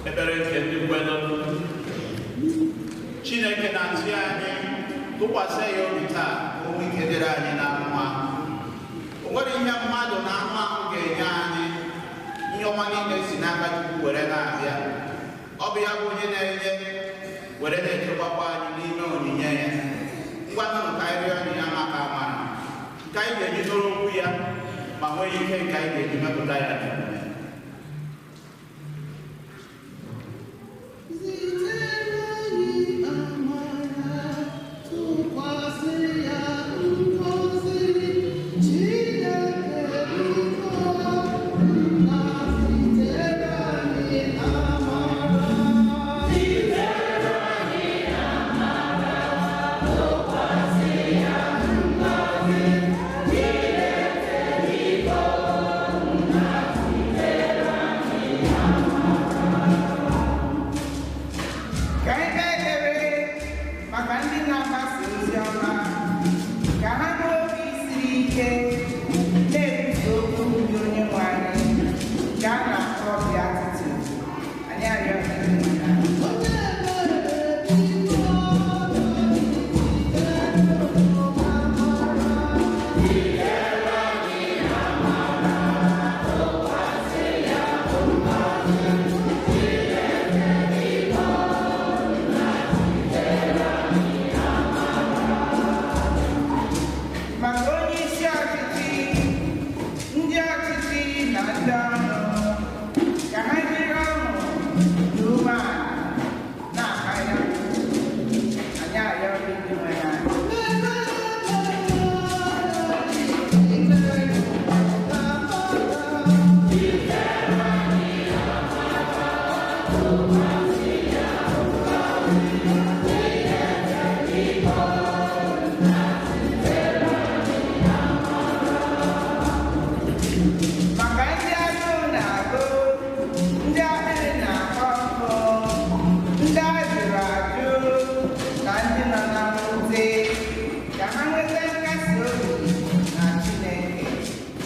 Ekpere nke ndị kwere. Chineke na-achị anyị, tụkwasị ya obi taa ka o nwee ike dịrị anyị na mma. O nwere ihe mmadụ na anụ ahụ ga-enye anyị, ihe ọma niile si n'aka Chukwu were na-abịa. Ọ bụ ya bụ onye na-enye were na-echekwakwa anyị n'ime onyinye ya. Ngwanụ ka anyị rịọ ya maka amara nke anyị ga-eji nụrụ okwu ya ma nwee ike nke anyị ga-eji mepụta ya n'omume. Ka anyị kpee ekpere maka ndị na-agbasa ozi ọma, ka ha nwee obi siri ike na-ekwusa okwu ndị Onyenwe anyị nke a na-akpọ Beatitude. Anyị arịọ gị nna. Maka onye isi ọchịchị, ndị ọchịchị na ndị ọrụ, ka ha jiri ọṅụ na umeala na-akpa ya. Anyị arịọ gị Onyenwe anyị. Maka ndị agụụ na-agụ, ndị akpịrị na-akpọ nkụ, ndị a jụrụ ajụ na ndị nọ na mwute, ka ha nweta nkasi obi na Chineke.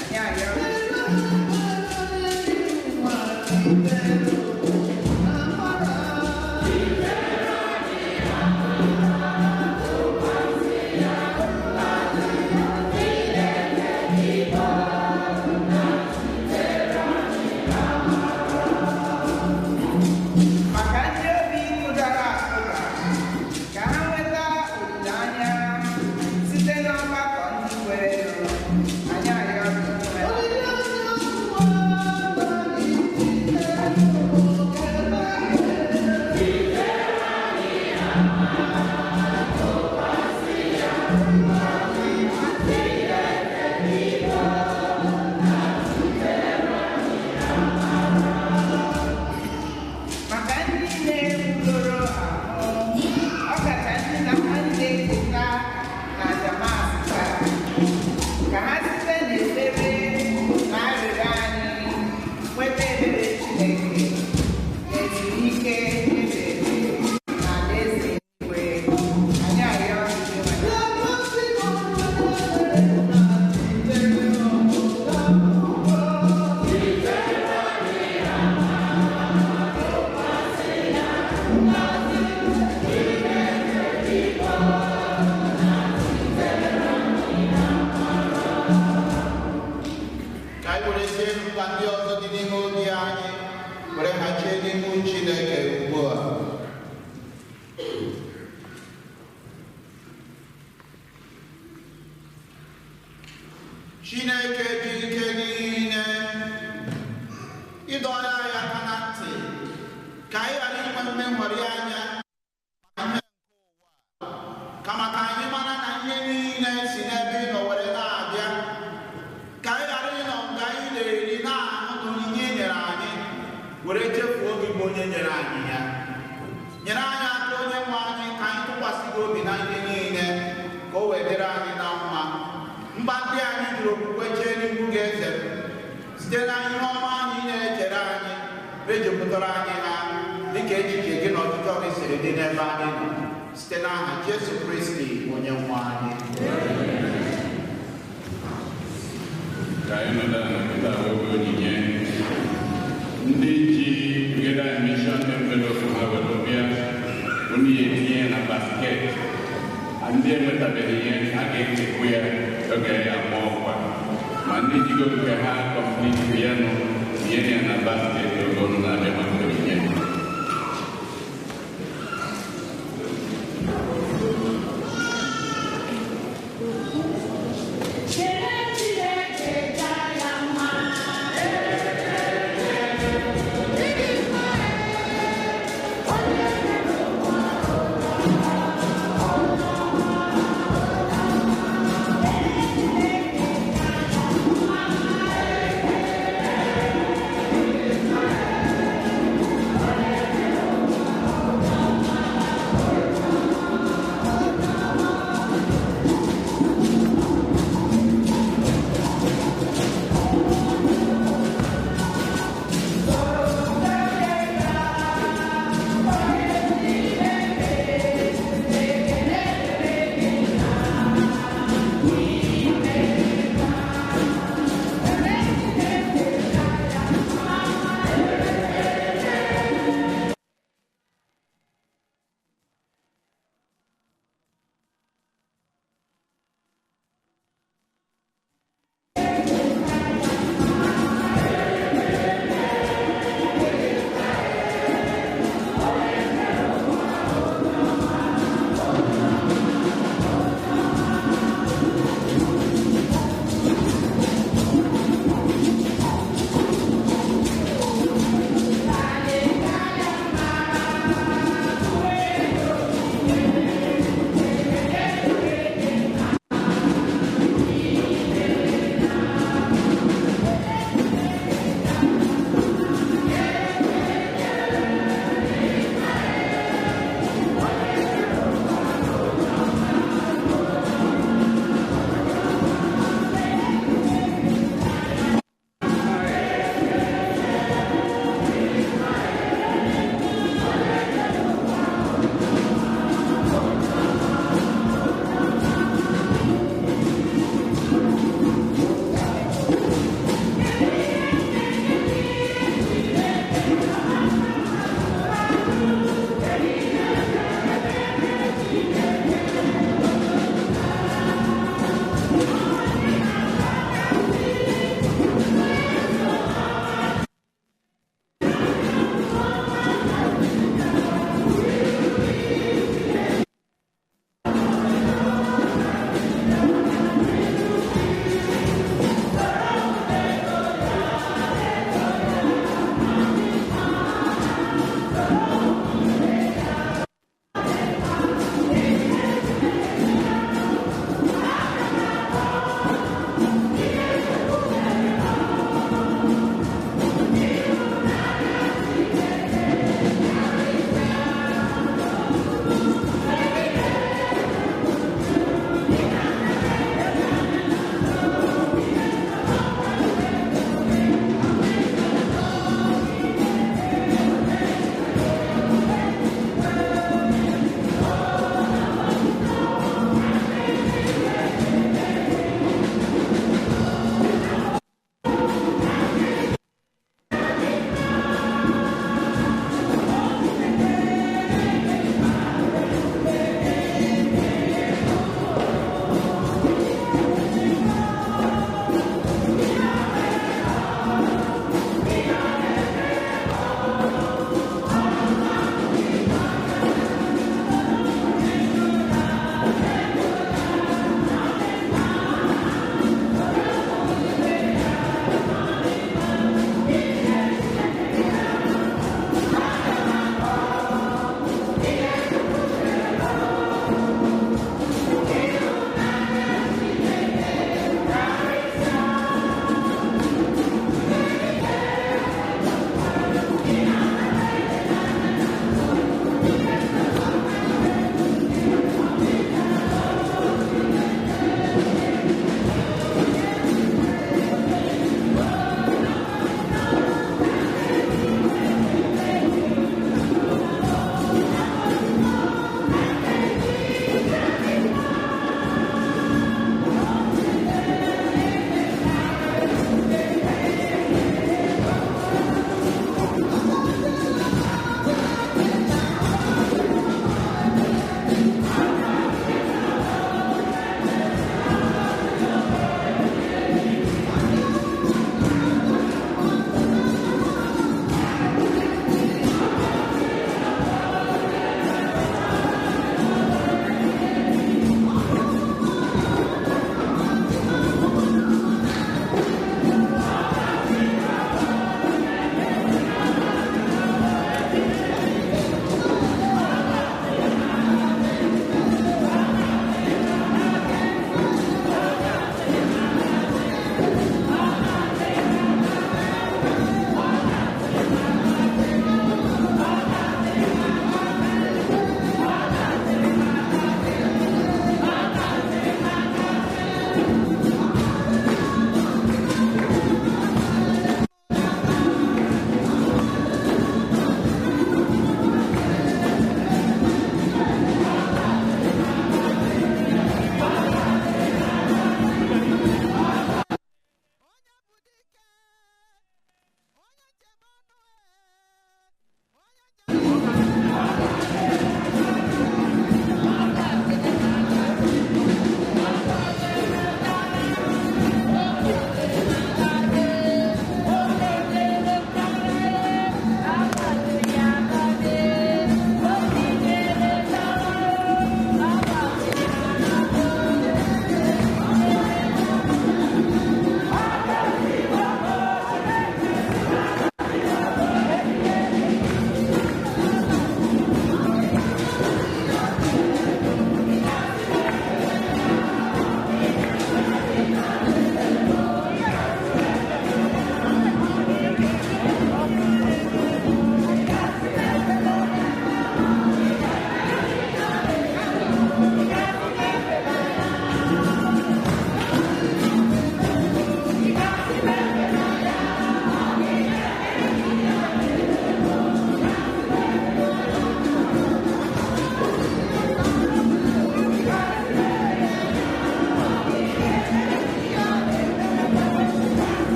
Anyị arịọ gị. Maka ndị obi kụdara akụda, ka ha nweta olileanya site n'ọgbakọ ndị kwerenụ. Anyị arịọ gị Onyenwe anyị. Maka ndị na-ewugoro ahụ, ọkacha ndị na ndị na-echeta na Damascus, ka ha site n'ekpere na arịrịọ anyị nweta ebere Chineke na ezumike ebighị ebi na alaeze eluigwe. Anyị arịọ gị Onyenwe anyị. Ka anyị werezie mkpa ndị ọzọ dị n'ime obi anyị were ha chee n'ihu Chineke ugbu a. Chineke ji ike niile ịdọrọ anyị aka na ntị ka anyị ghara inwe mmehọrị anya maka ihe nke ụwa, kama ka anyị mara na ihe niile si n'ebe ị nọ were na-abịa, ka anyị ghara ịnọ mgbe anyị na-eri na-ahụ na onyinye ị nyere anyị were chefuo gị bụ onye nyere anyị ya. Nyere anyị aka onye nwe anyị ka anyị tụkwasị gị obi na ihe niile ka o wee dịrị anyị na mma. Mba ndị anyị jiri okwukwe chee n'ihu gị eze m, site na ihe ọma anyị na-echere anyị mejupụtara anyị ha dịka echiche gị na ọchịchọ gị siri dị n'ebe anyị nọ, site n'aha Jesu Kristi onye nwe anyị. Ka anyị nọdụ ala kịta wee onyinye. Ndị ji Together in Mission Unu ya etinye na basket. Ndị enwetabeghị ihe a ga-ekekwu ya oge ya agba ọkwa. Ma ndị jigo nke ha complete ya nụ, tinye ya na basket oge unu na-abịa maka onyinye.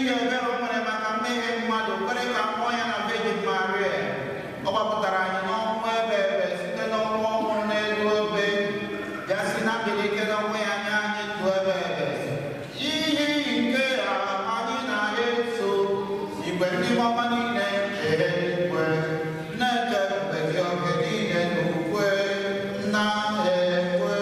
N'ihi ebere o nwere maka mmehie mmadụ, kwere ka mmụọ ya na Virgin Maria. Ọ gbapụtara anyị n'ọnwụ ebe ebe site n'ọnwụ ọ nwụrụ n'elu obe, ya si na mbilite n'ọnwụ ya nye anyị ndụ ebe ebe. Ihe nke a anyị na-eso igwe ndị ọma niile nke eluigwe na-eche mgbe gị oge niile n'ukwe na-ekwe.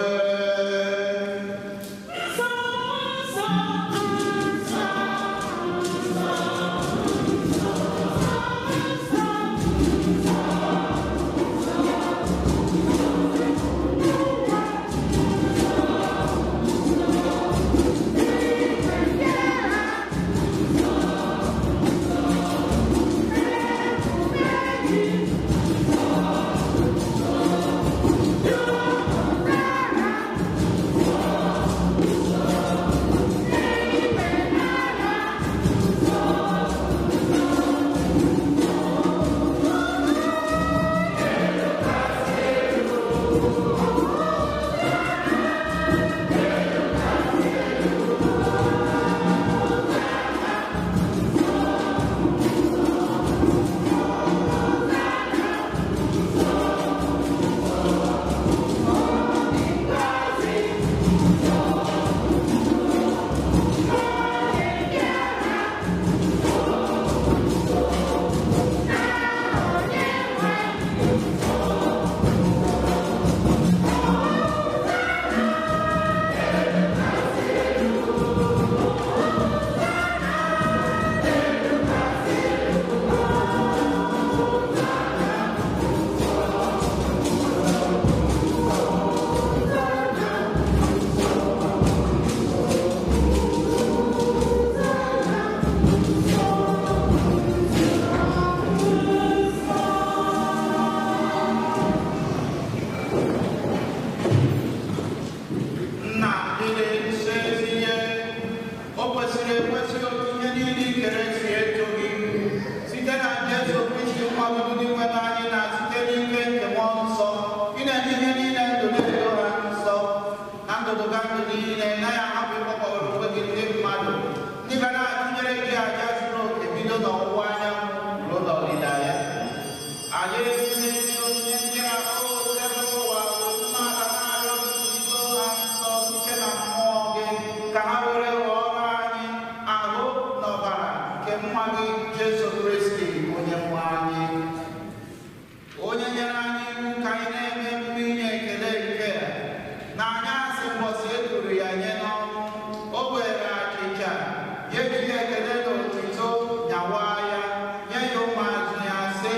Nna dịrị nsọ ezi ihe, o kwesịrị ekwesị otu ihe niile i kere si eto gị site na Jesu Kristi nwa gị bụ Dinwenụ anyị, na site n'ike nke Mmụọ Nsọ ị na-enye ihe niile ndụ na-edo ha nsọ na ndụdụga ndụ niile, naghị ahapụ ịkpọkọrọ onwe gị ndị mmadụ ndị ga na-atụnyere gị aja zuru oke bido n'ọwụwa anyanwụ ruo n'ọdịda ya. Anyị ezi onye ndị ahụ sebe ụwa mmadụ na-arịọ gị ido ha nsọ site na mmụọ gị, ka ha were ghọọrọ anyị ahụ na ọbara nke nwa gị Jesu Kristi onye nwe anyị, onye nyere anyị iwu ka anyị na-eme emume inye ekele nke a. Na anyasị mbọsị e duru ya nye n'ọnwụ, o were achịcha ya ejighị ekele na otuto nyawa ya nye ya ụmụazụ ya, sị: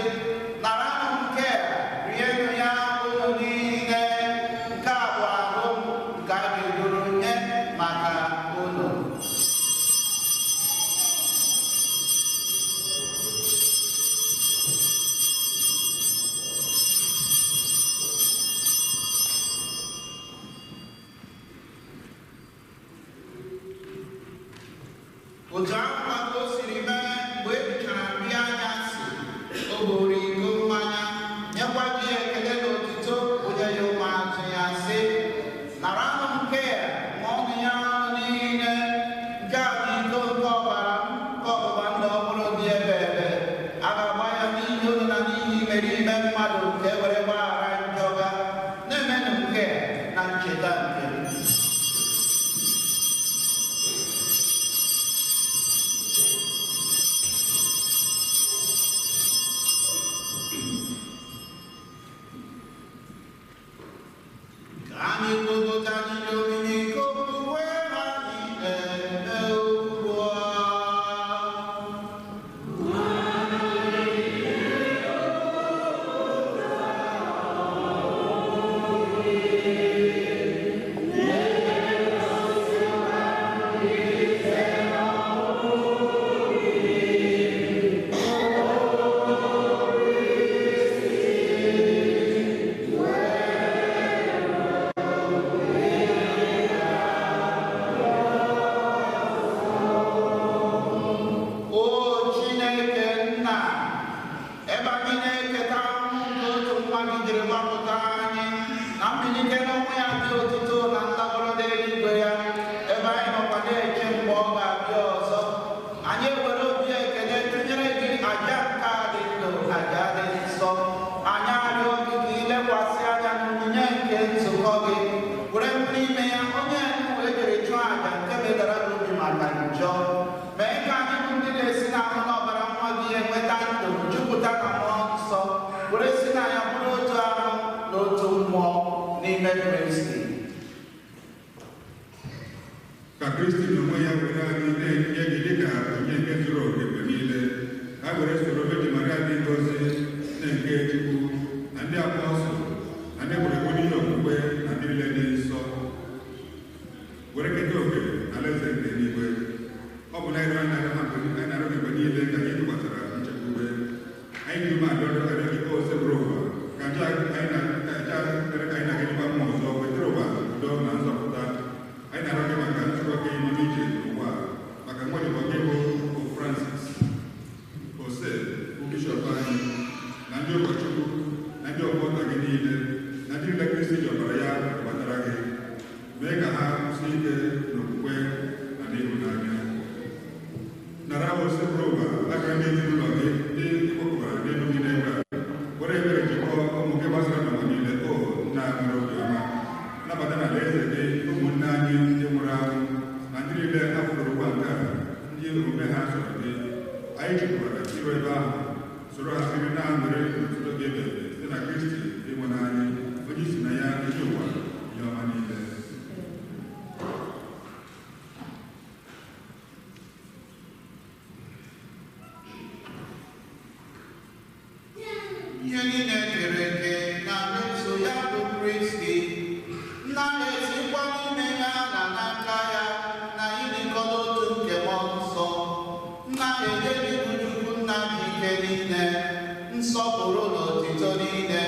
naranụ nke a, rienụ ya unu niile, nke a bụ ahụ m nke a ga-eduru nye maka unu. Otu ahụ ka o siri mee mgbe e richara nri anyasị, o buru iko mmanya, nyekwa gị ekele na otuto, onye ya ụmụazụ ya, sị: naranụ nke a, ṅụọnụ ya ọnụ niile, nke a bụ iko nke ọbara m, nke ọgbụgba ndụ ọhụrụ dị ebe ebe. A ga-agba ya n'ihi unu na n'ihi imerime mmadụ nke e were gbaghara njọ ha. Na-emenụ nke a na ncheta nke m. Ka anyị kwupụta ihe omimi nke okwukwe anyị na-eme ugbu a. O Chineke nna, ebe anyị na-eketa ahụhụ nke otu nwa gị jiri gbapụta anyị na mbilite n'ọnwụ ya dị otito na ndabere n'eluigwe ya, ebe anyị nọkwa na-eche mgbe ọ ga-abịa ọzọ, anyị Kristi. Ka Kristi n'onwe ya were anyị na-enye gị dịka onyinye nke zuru oke mgbe niile, ka a were soro Virgin Maria dị ngọzi na nke Chukwu na ndị apọstụl na ndị kwere ekwe n'ihe okwukwe na ndị niile dị nsọ were keta oke na alaeze nke eluigwe. Ọ bụ na anyị na-arịọ gị mgbe niile ka anyị tụkwasara nchekwube anyị ji umeala arịọ gị ka o sebụrụ ụwa ka aja anyị na ka anyị na-agịdịkwa mma ọzọ wetara ụwa udo na nzọpụta. Anyị na-arịọ gị maka nzukọ gị nọ n'ije n'ụwa, maka nwa gị bụ Pope Francis, Jose bụ bishọp anyị, na ndị ụkọchukwu na ndị ọgbọta gị niile, na ndị niile Kristi ji ọbara ya gbatara gị, mee ka ha kwụsie ike n'okwukwe na n'ịhụnanya. Nara osebụrụ ụwa aka ndị ezinụlọ gị ndị ịkpọkọbara n'elu gị n'ebe a, were ebere jikọọ ụmụ gị gbasara n'ụwa niile, o nna nwere obiọma. Nabata n'ala eze gị ụmụnne anyị ndị nwụrụ anwụ na ndị niile hapụrụ ụwa nke a, ndị omume ha soro gị. Anyị chekwara iru ebe ahụ soro ha siri na aṅụrị n'otuto gị ebebe site na Kristi ịnwe n'anyị, onye si na ya enye ụwa ihe ọma niile. Ihe niile kere eke na nso ya bụ Kristi, na-esikwa n'ime ya na n'aka ya na ịdịkọ n'otu nke Mmụọ Nsọ, na-enye gị bụ Chukwu Nna dị ike niile, nsọpụrụ na otito niile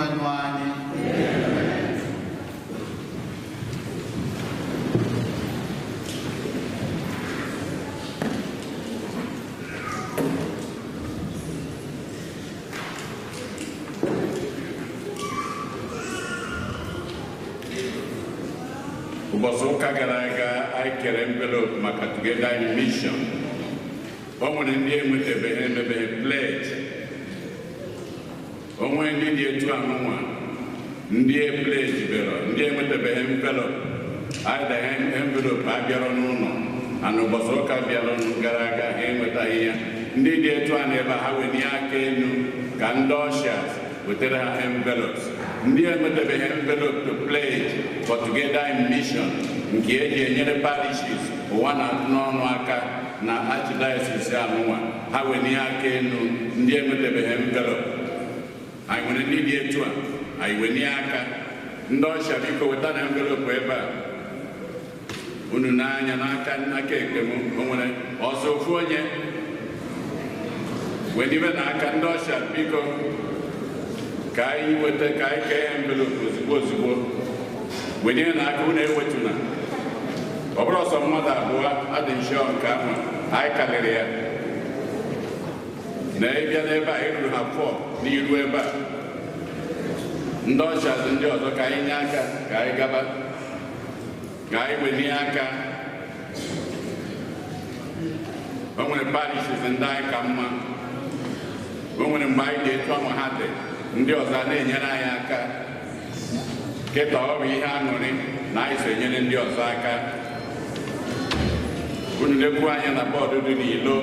Dinwenụ anyị. Ụbọchị ụka gara aga, anyị kere envelope maka Together in Mission. O nwere ndị enwetabeghị, emebeghị pledge. O nwere ndị dị etu anụnwa, ndị e pledge bere, ndị enwetabeghị envelope. Either envelope abịarọ n'ụlọ ana ụbọchị ụka bịara gara aga, ha enwetaghị ya. Ndị dị etu a na ebe ha wenye aka elu ka ndị ushers wetara ha envelopes. Ndị enwetabeghị envelope to pledge for Together in Mission, nke eji enyere parishes ụwa na-atụ n'ọnụ aka na archdiocese anụnwa, ha wenye aka elu. Ndị enwetabeghị envelope, anyị nwere ndị dị etu a, anyị wenye aka. Ndị usher, biko weta na envelope ebe a. Unu n'anya n'aka aka ekpe m, o nwere ọzọ? Ofu onye wenibe n'aka. Ndị usher, biko, ka anyị weta, ka anyị kee envelope ozugbo ozugbo. Wenye n'aka unu, ewetuna. Ọ bụrụ ọsọ mmadụ abụọ adị nshọ nke ahụ, anyị karịrị ya na ịbịa n'ebe a eruru ha fọ n'iru ebe a. Ndị ushers ndị ọzọ, ka anyị nye aka, ka anyị gaba, ka anyị welie aka. O nwere parishes ndị anyị ka mma. O nwere mgbe anyị dị etu ọnwa ha dị, ndị ọzọ a na-enyere anyị aka. Kịta, ọ bụ ihe aṅụrị na anyị so enyere ndị ọzọ aka. Unu lekwu anya na bọọdụ dị n'ilo,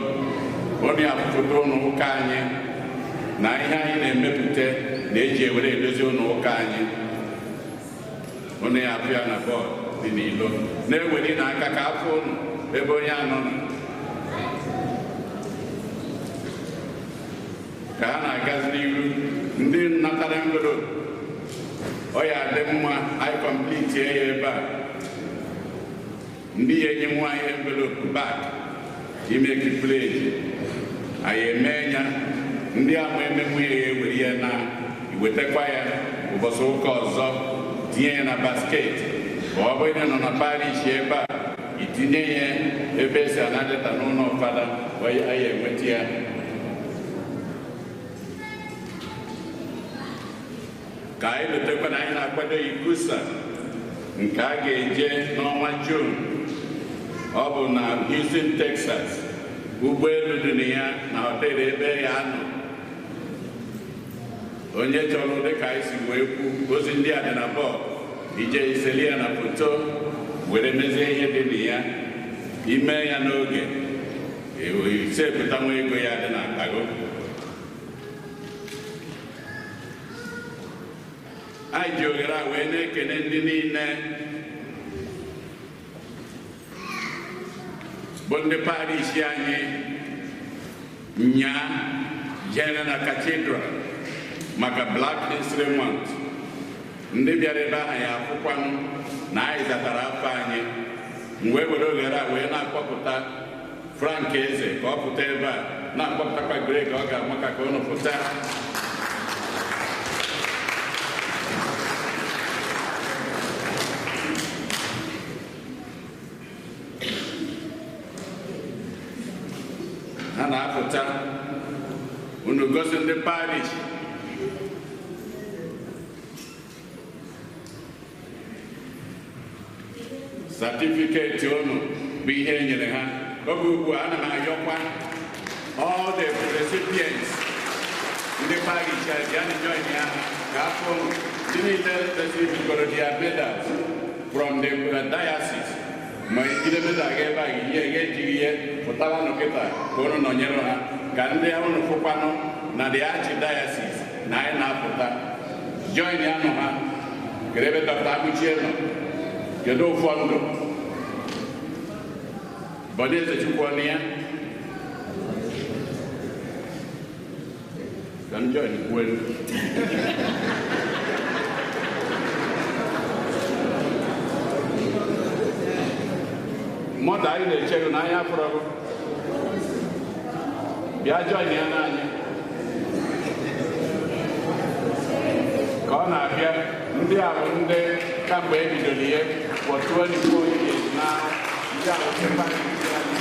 unu ya foto ụlọ ụka anyị na ihe anyị na-emepụta na-eji ewere edozi ụlọ ụka anyị. Unu ya afụ ya na bọọdụ dị n'ilo. Na-eweli n'aka ka afọ unu ebe onye anọ nọ ka ha na-agazi n'iru. Ndị natara envelope, ọ ya dị mma anyị complete ya ebe a. Ndị ya enye nwaanyị envelope back imeki pledge, anyị eme ya. Ndị ama eme nwunye ya ewere ya na iwetakwa ya ụbọchị ụka ọzọ, tinye ya na basket. Ma ọ bụrụ na ị nọ na parish ebe a, itinye ya ebe esi anadeta n'ụlọ fada, anyị enweta ya. Ka anyị letakwa na anyị na-akwado ICCUSA nke a ga-eje n'ọnwa Jun. Ọ bụ na Houston, Texas. Ụgbọelu dị na ya na hotel ebe ya nọ. Onye chọrọ, dịka anyị si wee kwu, ozi ndị a dị na bọọdụ. Ije iseli ya na foto were mezie ihe dị na ya, ime ya n'oge, sepụta nwa ego ya dị na akpago. Anyị ji ohere a wee na-ekene ndị niile bụ ndị parish anyị nyaa jere na cathedral maka Black History Month. Ndị bịara ebe ahụ ya akwụkwanụ na anyị zatara afọ anyị. M wee were ohere a wee na-akpọpụta Frank Eze ka ọ pụta ebe a, na-akpọpụtakwa Greg, ọ ga-amaka ka ụnụ pụta. Ha na-apụta, unu gosi ndị parish. Certificate unu bụ ihe e nyere ha. Oge ugbu a, ana m ayọkwa all the recipients, ndị parish a bịa na join ya ka afọ ndị niile receive their medals from the diocese. Ma ijide medal ga ebe a, ihe ga ejighị ihe pụtaranụ kịta ka unu nọnyere ha, ka ndị unu fụkwanụ na the archdiocese na anyị na-apụta. Join ya nụ ha. Kedu ebe Dr. Abuchie nọ? Kedu ụfọdụ Bọdụ Eze Chukwu ọnụ ya ka m join kwuelu? Mmadụ anyị na-eche gị n'anya fọrọ gị. Bịa join ya n'anya. Ka ọ na-abịa, ndị a bụ ndị kamgbe e bidoro ihe for 24 years now. Ndị a bụ ndị parish anyị.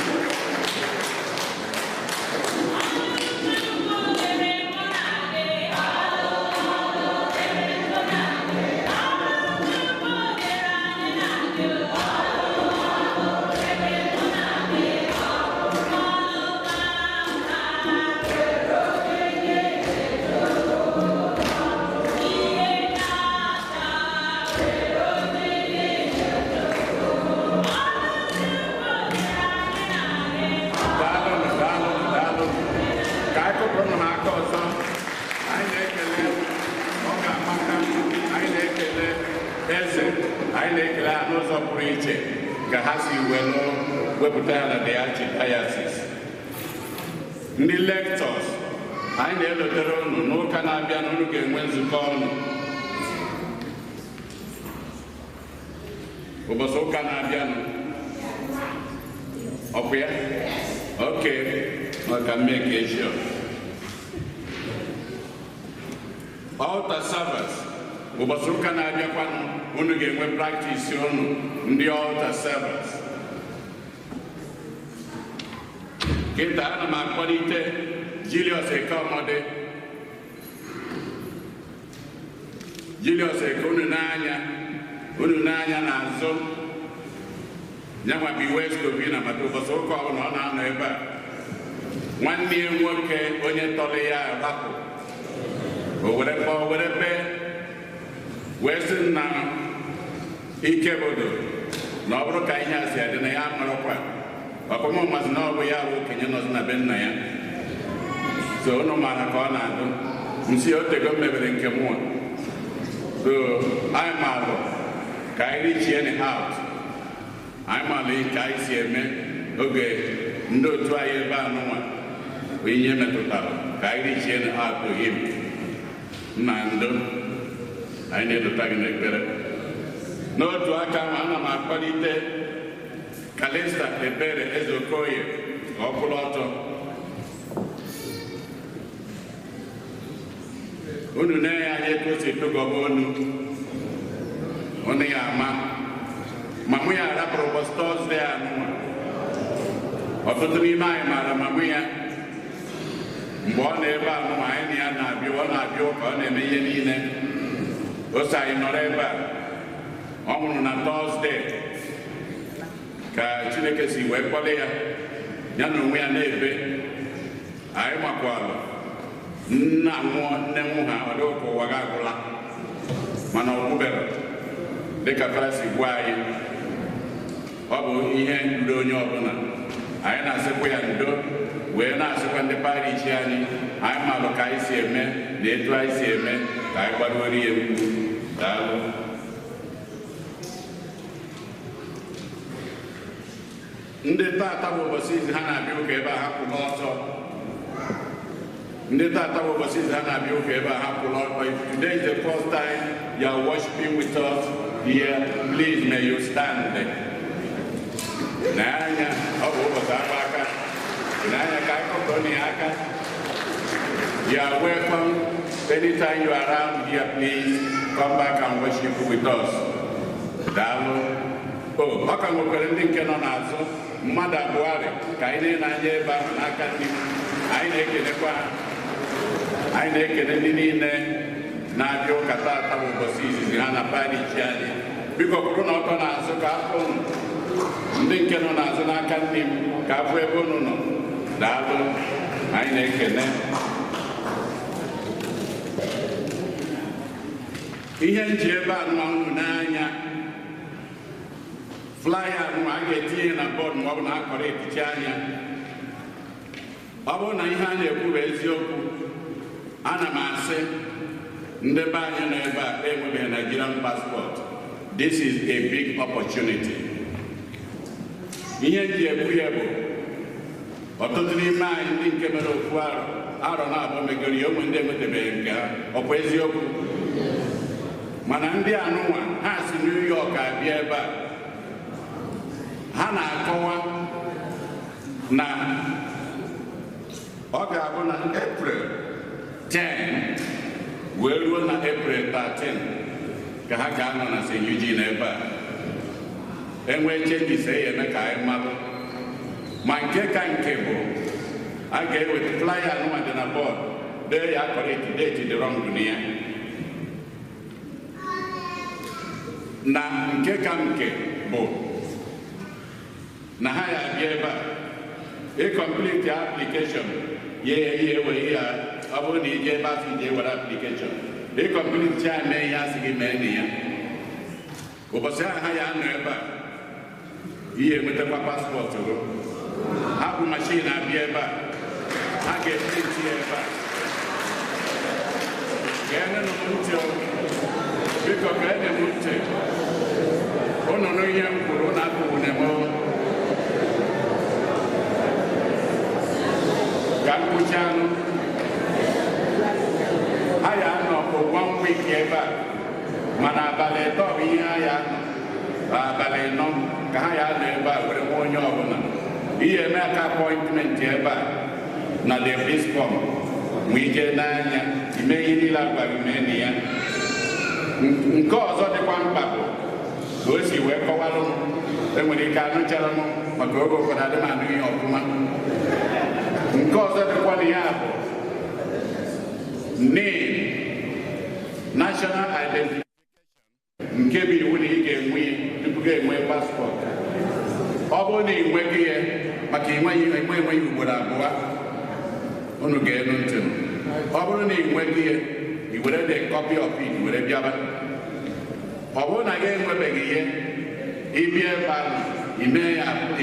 Daalụnụ, daalụnụ, daalụnụ. Ka anyị kụpụrụ ha aka ọzọ. Anyị na-ekele, ọ ga-amaka. Anyị na-ekele eze, anyị na-ekele ha n'ụzọ pụrụ iche ka ha si welu wepụta ya na the archdiocese. Ndị lectors, anyị na-elotere unu n'ụka na-abịa na unu ga-enwe nzukọ ọnụ. Ụbọchị ụka na-abịanụ. Ọ bụ ya? Okay, maka mmeke sure. Altar servers, ụbọchị ụka na-abịakwanụ, unu ga-enwe practice unu ndị altar servers. Kịta ana m akpọlite Julius Ekeọmọdị. Julius Eke, unu n'anya, unu n'anya n'azụ. Nyanwa bi West Obi na maka ụbọchị ụka ọbụla ọ na-anọ ebe a. Nwanne ya nwoke onye tọrọ ya rapụ. O were kpọọ were bee wee sị nna Ikebodo na ọ bụrụ ka ihe a si adị na ya amarakwa. Ọkpọmọmasị na ọ bụ ya bụ okenye nọzi na be nna ya. So unu maara ka ọ na-adụ. Nsi otego m mebere nke mụnwa. So anyị maalụ ka anyị richie ni out. Anyị maara ka anyị si eme oge ndị otu anyị ebe a nụnwa bụ ihe metụtara ka anyị richie ni out to him. Nna ndo, anyị na-edota gị n'ekpere. N'otu aka ahụ, ana m akpalite Kalista Ebere Ezeokoye ka ọ kwụrụ ọtọ. Unu na-enye anya etu o si etogọba onu, unu ya ama. Ma mụ ya rapụrụ ụbọchị Tọzdee a nụnwa. Ọtụtụ n'ime anyị maara ma mụ ya mgbe ọ nọ ebe a nụnwa, anyị na ya na-abịa, ọ na-abịa ụka, ọ na-eme ihe niile. O so anyị nọrọ ebe a. Ọ nwụrụ na Tọzdee ka Chineke si wee kpọrọ ya, ya na onwe ya na-ebe. Anyị makwalụ nna nwụọ, nne nwụ ha, ọ dịghị ka ụwa ga-agwụla, mana ọ gwụbere dịka Fara si gwa anyị. Ọ bụ ihe ruru onye ọbụla. Anyị na-asịkwa ya ndo, wee na-asịkwa ndị parish anyị, anyị malụ ka anyị si eme na etu anyị si eme ka anyị gbaruoro ya mkpu. Daalụ. Ndị tata bụ ụbọchị izi ha na-abịa ụka ebe a, ha kwụrụ ọtọ. Ndị tata bụ ụbọchị izi ha na-abịa ụka ebe a, ha kwụrụ ọtọ. If today is the first time you are worshiping with us here, please may you stand. N'anya, ọ bụ ụbọchị agba aka. N'anya ka anyị kọtọrọ ya aka. You are welcome. Anytime you are around here, please come back and worship with us. Daalụ. O, ọ ka nwekwara ndị nke nọ n'azụ, mmadụ abụọ rị ka anyị na-anya ebe ahụ n'aka ndị anyị na-ekelekwa ha. Anyị na-ekele ndị niile na-abịa ụka taata bụ ụbọchị izizi ha na parish anyị. Biko kwụrụ na ọtọ n'azụ ka afọ unu. Ndị nke nọ n'azụ n'aka nne m ka afọ ebe unu nọ. Daalụ, anyị na-ekele. Ihe nji ebe a nụwa unu n'anya, flyer nụwa a ga-etinye na bọọdụ ma ọ bụ na akọrọ etiche anya. Ọ bụrụ na ihe a na-ekwu bụ eziokwu, ana m asị ndị be anyị nọ ebe a enwebeghị Nigerian passport. This is a big opportunity. Ihe nji ekwu ya bụ ọtụtụ n'ime anyị ndị nke mere ofu arọ, arọ na-abụọ megoro ya, onwe ndị enwetabeghị nke ha. Ọ bụ eziokwu? Mana ndị anụnwa ha si New York abịa ebe a, ha na-akọwa na ọ ga-abụ na April 10 Wee ruo na April 13 ka ha ga-anọ na St. Eugene ebe a. Enwee changes e eme ka anyị mmadụ. Ma nke ka nke bụ a ga-eweta flyer anụnwa dị na bọọdụ dee ya correct date dị wrong na ya. Na nke ka nke bụ na ha ya abịa ebe a ịkọmpliti application ya ewe ya ọ bụrụ na ije ebe asị ije were application ịkọmpliti ya mee ihe asị gị mee na ya ụbọchị ahụ ha ya anọ ebe a ihe enwetakwa paspọtụ gị. Ha bụ mashin abịa ebe a ha ga-eprinti ya ebe a. Geenụ m ntị, biko geenụ m ntị. Unu nụ ihe m kwuru, unu apụghị m ka m kwuchi anụ. Ha ya anọ for 1 week ebe a, mana abalị 3 bụ ihe ha ya anọ, abalị 4 ka ha ya anọ ebe a were nwa onye ọbụla. Ihe eme aka apọịntmentị ebe a na the Biscom ma ije n'anya ime ihe niile agbaghị mee na ya. Nke ọzọ dịkwa mkpa bụ ka o si wee kọwalụ m, enwere ike anụchara m maka oge ụfọdụ adị m anụ ihe ọfụma. Nke ọzọ dịkwa na ya bụ NIN, National Identification, nke bụ iwu na ị ga-enwe tupu gị enwe paspọtụ. Ọ bụrụ na ị nweghị ya maka enweghị ugboro abụọ, unu ga-enu ntị. Ọ bụrụ na ị nweghị ya, i were the copy of it were bịaba. Ọ bụrụ na gị enwebeghị ihe, ịbịa ebe ahụ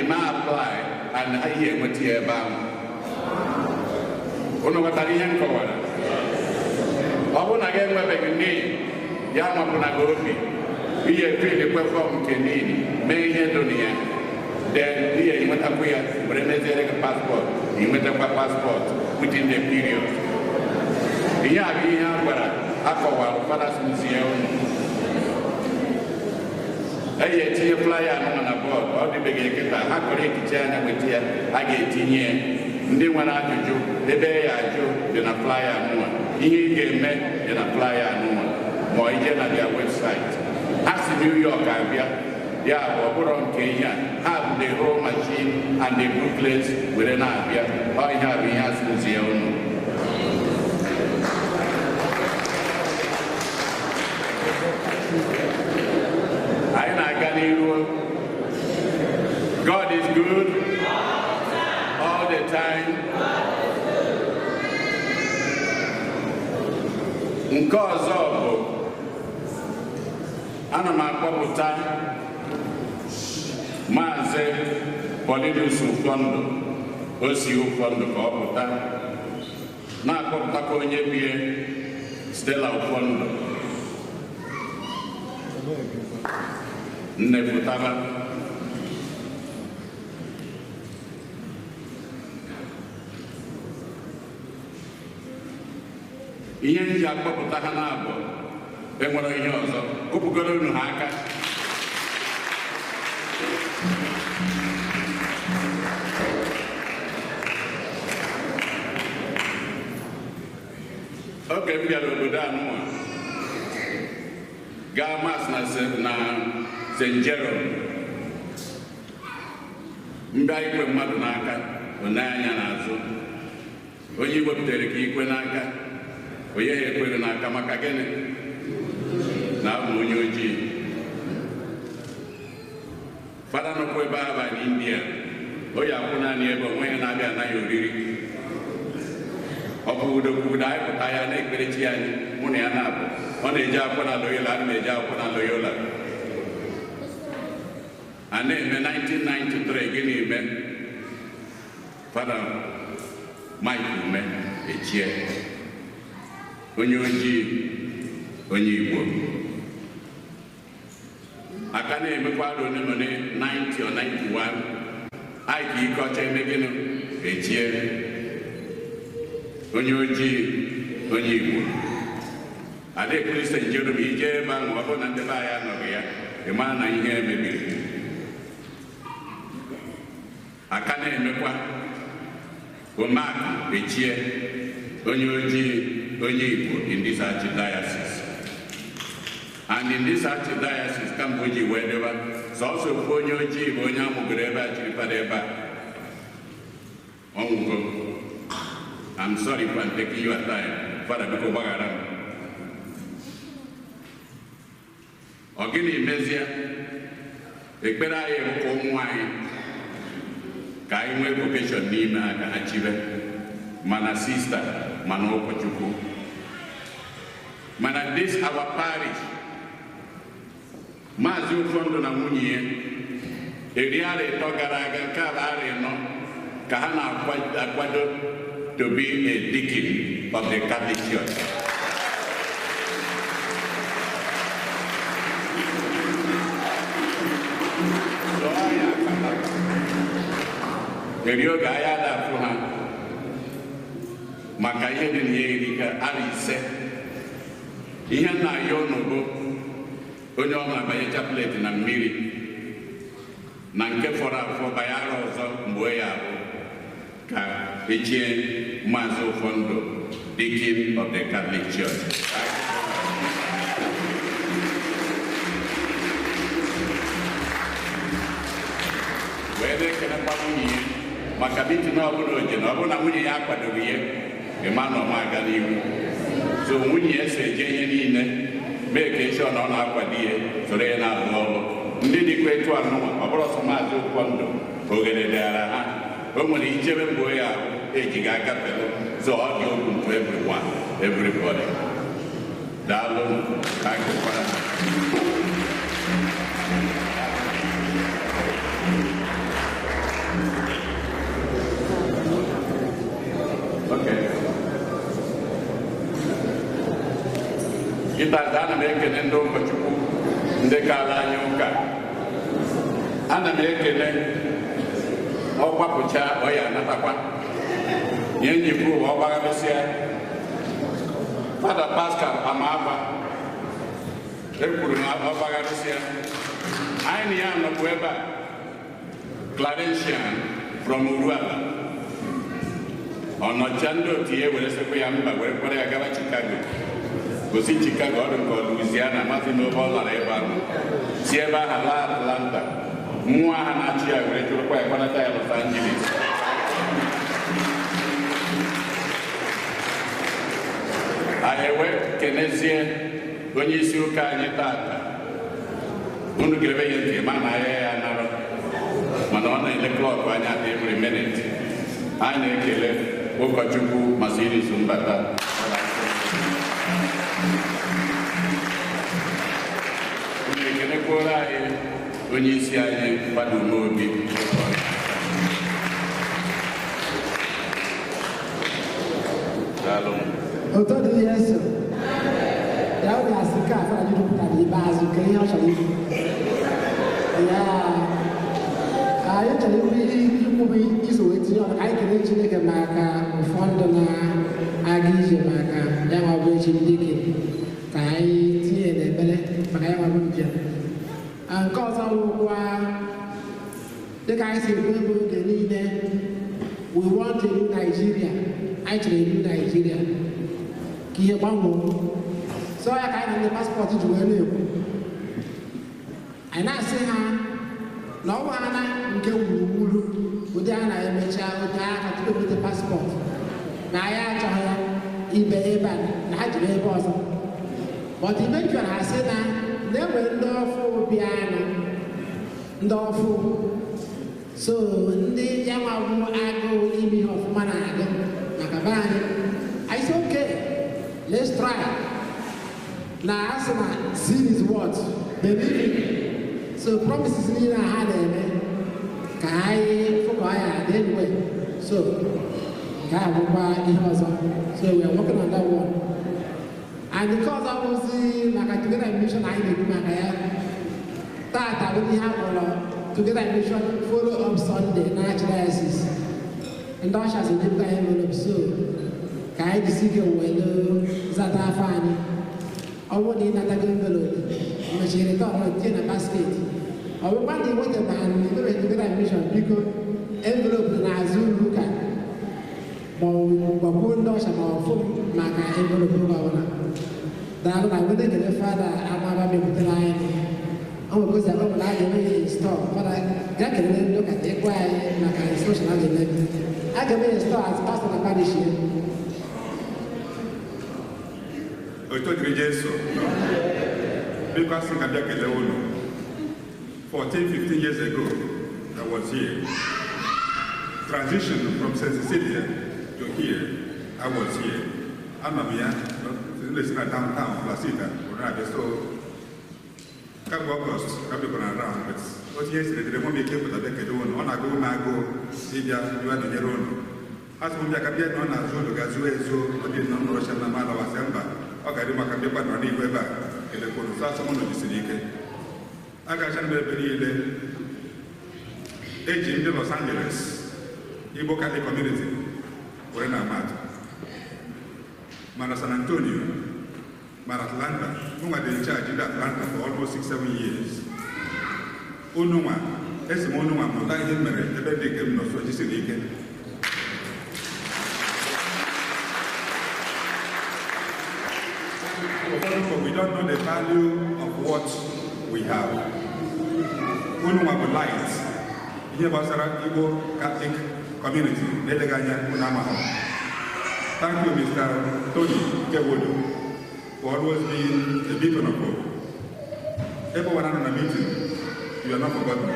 ime apply and ha ihe enweta ya ebe ahụ. Unu ghọtara ihe m kọwara? Ọ bụrụ na gị enwebeghị NIN, ya mapụna gị obi, ihe fil kwe fọm nke NIN mee ihe dị na ya, then ihe enwetakwa ya were meziere gị paspọtụ, inwetakwa paspọtụ within the period. Ihe a bụ ihe a gwara akọwara fada sizie unu. Eyi etinye flyer anụnwa na bọọdụ, ọ dịbeghị kịta, ha kọrọ ekiche anya weta ya, a ga-etinye ya. Ndị nwere ajụjụ ebe ya ajụ dị na flyer anụnwa, ihe ị ga-eme dị na flyer anụnwa, ma ọ ije na their website. Ha si New York abịa, ya bụ ọ bụrụ nke ihe a, ha bụ the whole machine and the booklets were na-abịa. Ọ ihe a bụ ihe a sizie unu. Anyị na-aga n'iru. God is good all the time. Nke ọzọ bụ ana m akpọpụta Maazị Paulinus Ụfọndụ, o si Ụfọndụ ka ọ pụta, na-akpọpụtakwa onye bie Stella Ụfọndụ. Nne pụtaba. Ihe m ji akpọpụta ha na-abụ enwere ihe ọzọ, kụpụgoro unu ha aka. Oge m bịara obodo anụnwa gaa mas na St. Jerome, mbịa ikwe mmadụ n'aka, ọ na-anya n'azụ. Onye wepụtara ka ikwe n'aka, onye ha ekweghị n'aka maka gịnị? Na abụ onye ojii. Fada nọkwa ebe ahụ na India, o yi akwụ naanị ebe onwe ya na-abịa anaghị oriri. Ọ bụ udo kwudo anyị pụta ya na-ekpere chi anyị, mụ na ya na-abụ. Ọ na-eje akwụkwọ na Loyola, ana m eje akwụkwọ na Loyola. A na-eme 1993 gịnị eme? Fada Mike Ume echie, onye ojii, onye Igbo. Aka na-emekwa arọ one ma one 90 or 91, anyị ka ike ọcha eme gịnị? Echie, onye ojii, onye Igbo. Ada ekwuru St. Jerome ije ebe ahụ, ọ bụrụ na ndị be anyị anọghị ya, ị mara na ihe emebiri. Aka na-emekwa Omeakụ echie, onye ojii, onye Igbo in this archdiocese. And in this archdiocese kamgbe o ji wee deba sọsọ ofu onye ojii bụ onye amụgoro ebe a chiri fada ebe a ọnwụgo. I'm sorry for taking your time. Fada biko gbaghara m. Ọ gịnị mezie ekpere anyị bụ ka ụmụ anyị ka anyị nwee vocation n'ime ha ka ha chibe mana sista mana ụkọchukwu mana this our parish. Maazị Ụfọndụ na nwunye ya eri arọ 3 gara aga nke a bụ arọ 4 ka ha na-akwado to be a deacon of the Catholic Church. Eri oge anyị ada-afụ ha maka ihe dị na ya erika arọ 5. Ihe nna ya ụnụ bụ onye ọ na-abanye chaplet na mmiri na nke fọrọ afọ banye arọ ọzọ mgbe ya abụ ka echie Maazị Ụfọndụ deacon of the Catholic Church. Wee na-ekelekwa nwunye ya maka mitin ọbụla oje na ọ bụrụ na nwunye ya akwadoghị ya ịma na ọma aga n'ihu. So nwunye ya so eje ihe niile mee ka esi ọ na ọ na-akwado ihe soro ya na-alụ ọrụ ndị dịkwa etu anụnwa ọ bụrụ ọsọ Maazị Ụfọndụ oghere dịara ha o nwere ichebe mgbe ya ejighị agafere so ọ dị open to everyone, everybody. Daalụ ka akụkwara. Okay. Kịta ana m ekene ndị ụkọchukwu ndị kaala anyị ụka. Ana m ekene ọgbapụcha ọya anatakwa ihe njikwa ụwa ọgbagharịsịa Fada Pascal Amagba ekwuru na ọgbagharịsịa anyị na ya nọbụ ebe a Clarentian from Uruala ọnọcha ndị otu ya were sịkwa ya mba were kwara ya gaba Chicago gosi Chicago ọrụ nke Louisiana mazi n'obe ọ lara ebe ahụ si ebe ahụ laa Atlanta mmụọ aha na-achị ya were chụrụkwa ya kwanata ya Los Angeles. Anyị wee kenezie onye isi ụka anyị tata unu ga-ebe ya ntị ma na ahịa ya nara mana ọ na-ele klọkụ anya every minute. Anyị na-ekele ụkọchukwu Masirius Mbata. Unu ekelekwuola anyị onye isi anyị Fada Umeobi. Daalụ. Ụtọ dị ihe so ya ọ ga-asị ka afọ na jupụtara ikpeazụ nke ihe ọ chọrọ ikwu ya anyị chọrọ ikwu bụ iso wee tinye ọnụ. Anyị kelee Chineke maka ụfọdụ na-aga ije maka ya nwa bụ echi ndị ike ka anyị tinye n'ekpere maka ya nwa bụ njem. Nke ọzọ wụkwa dịka anyị si ekwu ebe oge niile, we want a new Nigeria. Anyị chọrọ a new Nigeria ka ihe gbanwee. So ya ka anyị na ndị paspọtụ ji wee na-ekwu anyị na-asị ha na ọ ha na nke wuruwuru ụdị a na-emecha ụdị aka tupu ebute paspọtụ na anyị achọghị ya ibe ebe a na ha jiri ebe ọzọ. But eventually ha sị na na-enwe ndị ọfụ bịanụ ndị ọfụ so ndị ya nwa bụ agụụ ime ihe ọfụma na-agụ maka be anyị. I say okay, let's try. Na asị na sin is what? Believing. So promises niile ha na-eme ka anyị fụkọ ya adị anyway. So nke a bụkwa ihe ọzọ. So we are working on that one. And nke ọzọ bụzi maka Together in Mission anyị na-ekwu maka ya tata bụ ihe a kpọrọ Together in Mission Follow Up Sunday na Archdiocese. Ndị ọchas edepụta anyị envelope so ka anyị jisi ike wee zata afọ anyị. Ọ bụrụ na ị natago envelope mechiri tọrọ tinye na basket. Ọ bụkwa na ị nwetabeghị na imebe Together in Mission, biko envelope dị n'azụ ụlọ ụka. Ma ọ bụ gbakwuo ndị ọcha ma ọ fụ m maka envelope oge ọbụla. Daalụ na wede ekele Fada Amaba mekwutere anyị. Ọ nwere gosi ọ bụla a ga-eme ya install. Fada gaa kelele ndị ụka ka ịgwa anyị maka instruction a ga-eme. A ga-eme ya install as pastor na parish ya. Otuto dịrị Jesu. Biko asị ka bịa kelee unu. 14, 15 years ago, I was here. Transition from St. Cecilia to here, I was here. Anọ m ya, na-esi na downtown Placita, na-abịa so kamgbe Ọgọst ka m bịakwara around, but otu ihe siri dịrị mụ m ike ịpụta bịa kelee unu. Ọ na-agụ m agụụ ịbịa bịa nọnyere unu. Asị m bịa ka bịa nọ n'azụ ụlọ ga zuo ezuo ọ dị nọ n'ụlọ na m alawasị mba ọ ga-adị maka mbịakwa nọ n'ihu ebe a kelekwa unu. So asị m unu jisiri ike. Agacha m ebe niile eji ndị Los Angeles Igbo Catholic Community were na amatụ mana San Antonio mana Atlanta mụnwa dị in charge ndị Atlanta for almost 6-7 years. Unu nwa esi m unu nwa mụta ihe m mere ebe ndị nke m nọ so jisiri ike. Ụfọdụ we don't know the value of what we have. Unu nwa bụ light ihe gbasara Igbo Catholic Community na-eleghị anya unu amaghị. Thank you, Mr. Tony Kewodo, for always being a beacon of hope. Ebe ọbụla nọ na meeting, you are not forgotten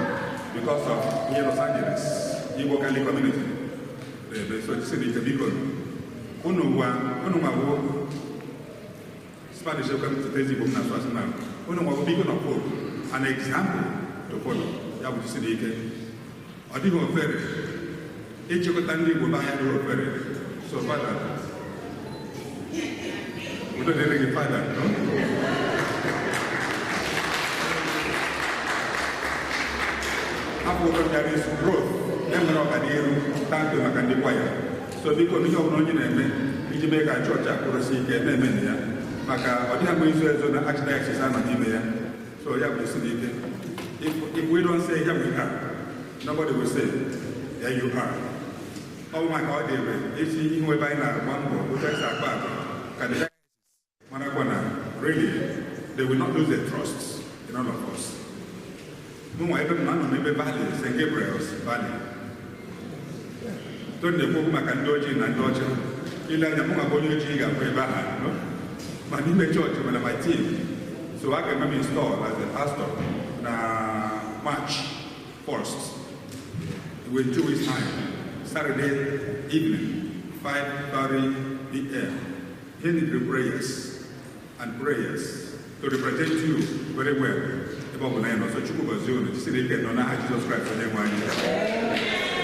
because of here Los Angeles Igbo Catholic Community. Ebe so jisiri ike biko. Unu nwa unu nwa bụ Spanish ekwe m tete Igbo m na-asụ asụ na unu nwa bụ beacon of hope, an example to follow. Ya bụ jisiri ike. Ọ dịghị ofere ịchịkọta ndị Igbo be anyị adịghị ofere. So Father, udo dịrị gị Father, no? Afọ ụtọ there is growth, enwere ọganihu. Thank you maka ndị kwaya. So biko n'ihe ọbụla onye na-eme iji mee ka chọọchị a kwụrụsi ike na-eme na ya maka ọ dịghị mgbe izu ezo na archdiocese anọ n'ime ya. So ya bụ isi n'ike. If we don't say here we are, nobody will say there you are. Ọ bụ maka ọ dị ebe isi ihu ebe anyị na-agba mbọ otu anyị si akpa agwa ka the diocese marakwa na really they will not lose their trust in all of us. Mụnwa ebe m nọ anọ m ebe Valley, St. Gabriel's Valley. Tony na-ekwu okwu maka ndị ojii na ndị ọcha. Ile anya mụnwa bụ onye ojii ga-abụ ebe ahụ, no? Ma n'ime chọọchị nwere my team. So a ga-eme m install as a pastor na March 1st, in 2 weeks' time, Saturday evening, 5:30 p.m. He needed prayers and prayers to represent you very well. Ebe ọ bụ na ya nọ, so Chukwu gọzie unu, jisiri ike nọ n'aha Jizọs Kraịst onye nwe anyị.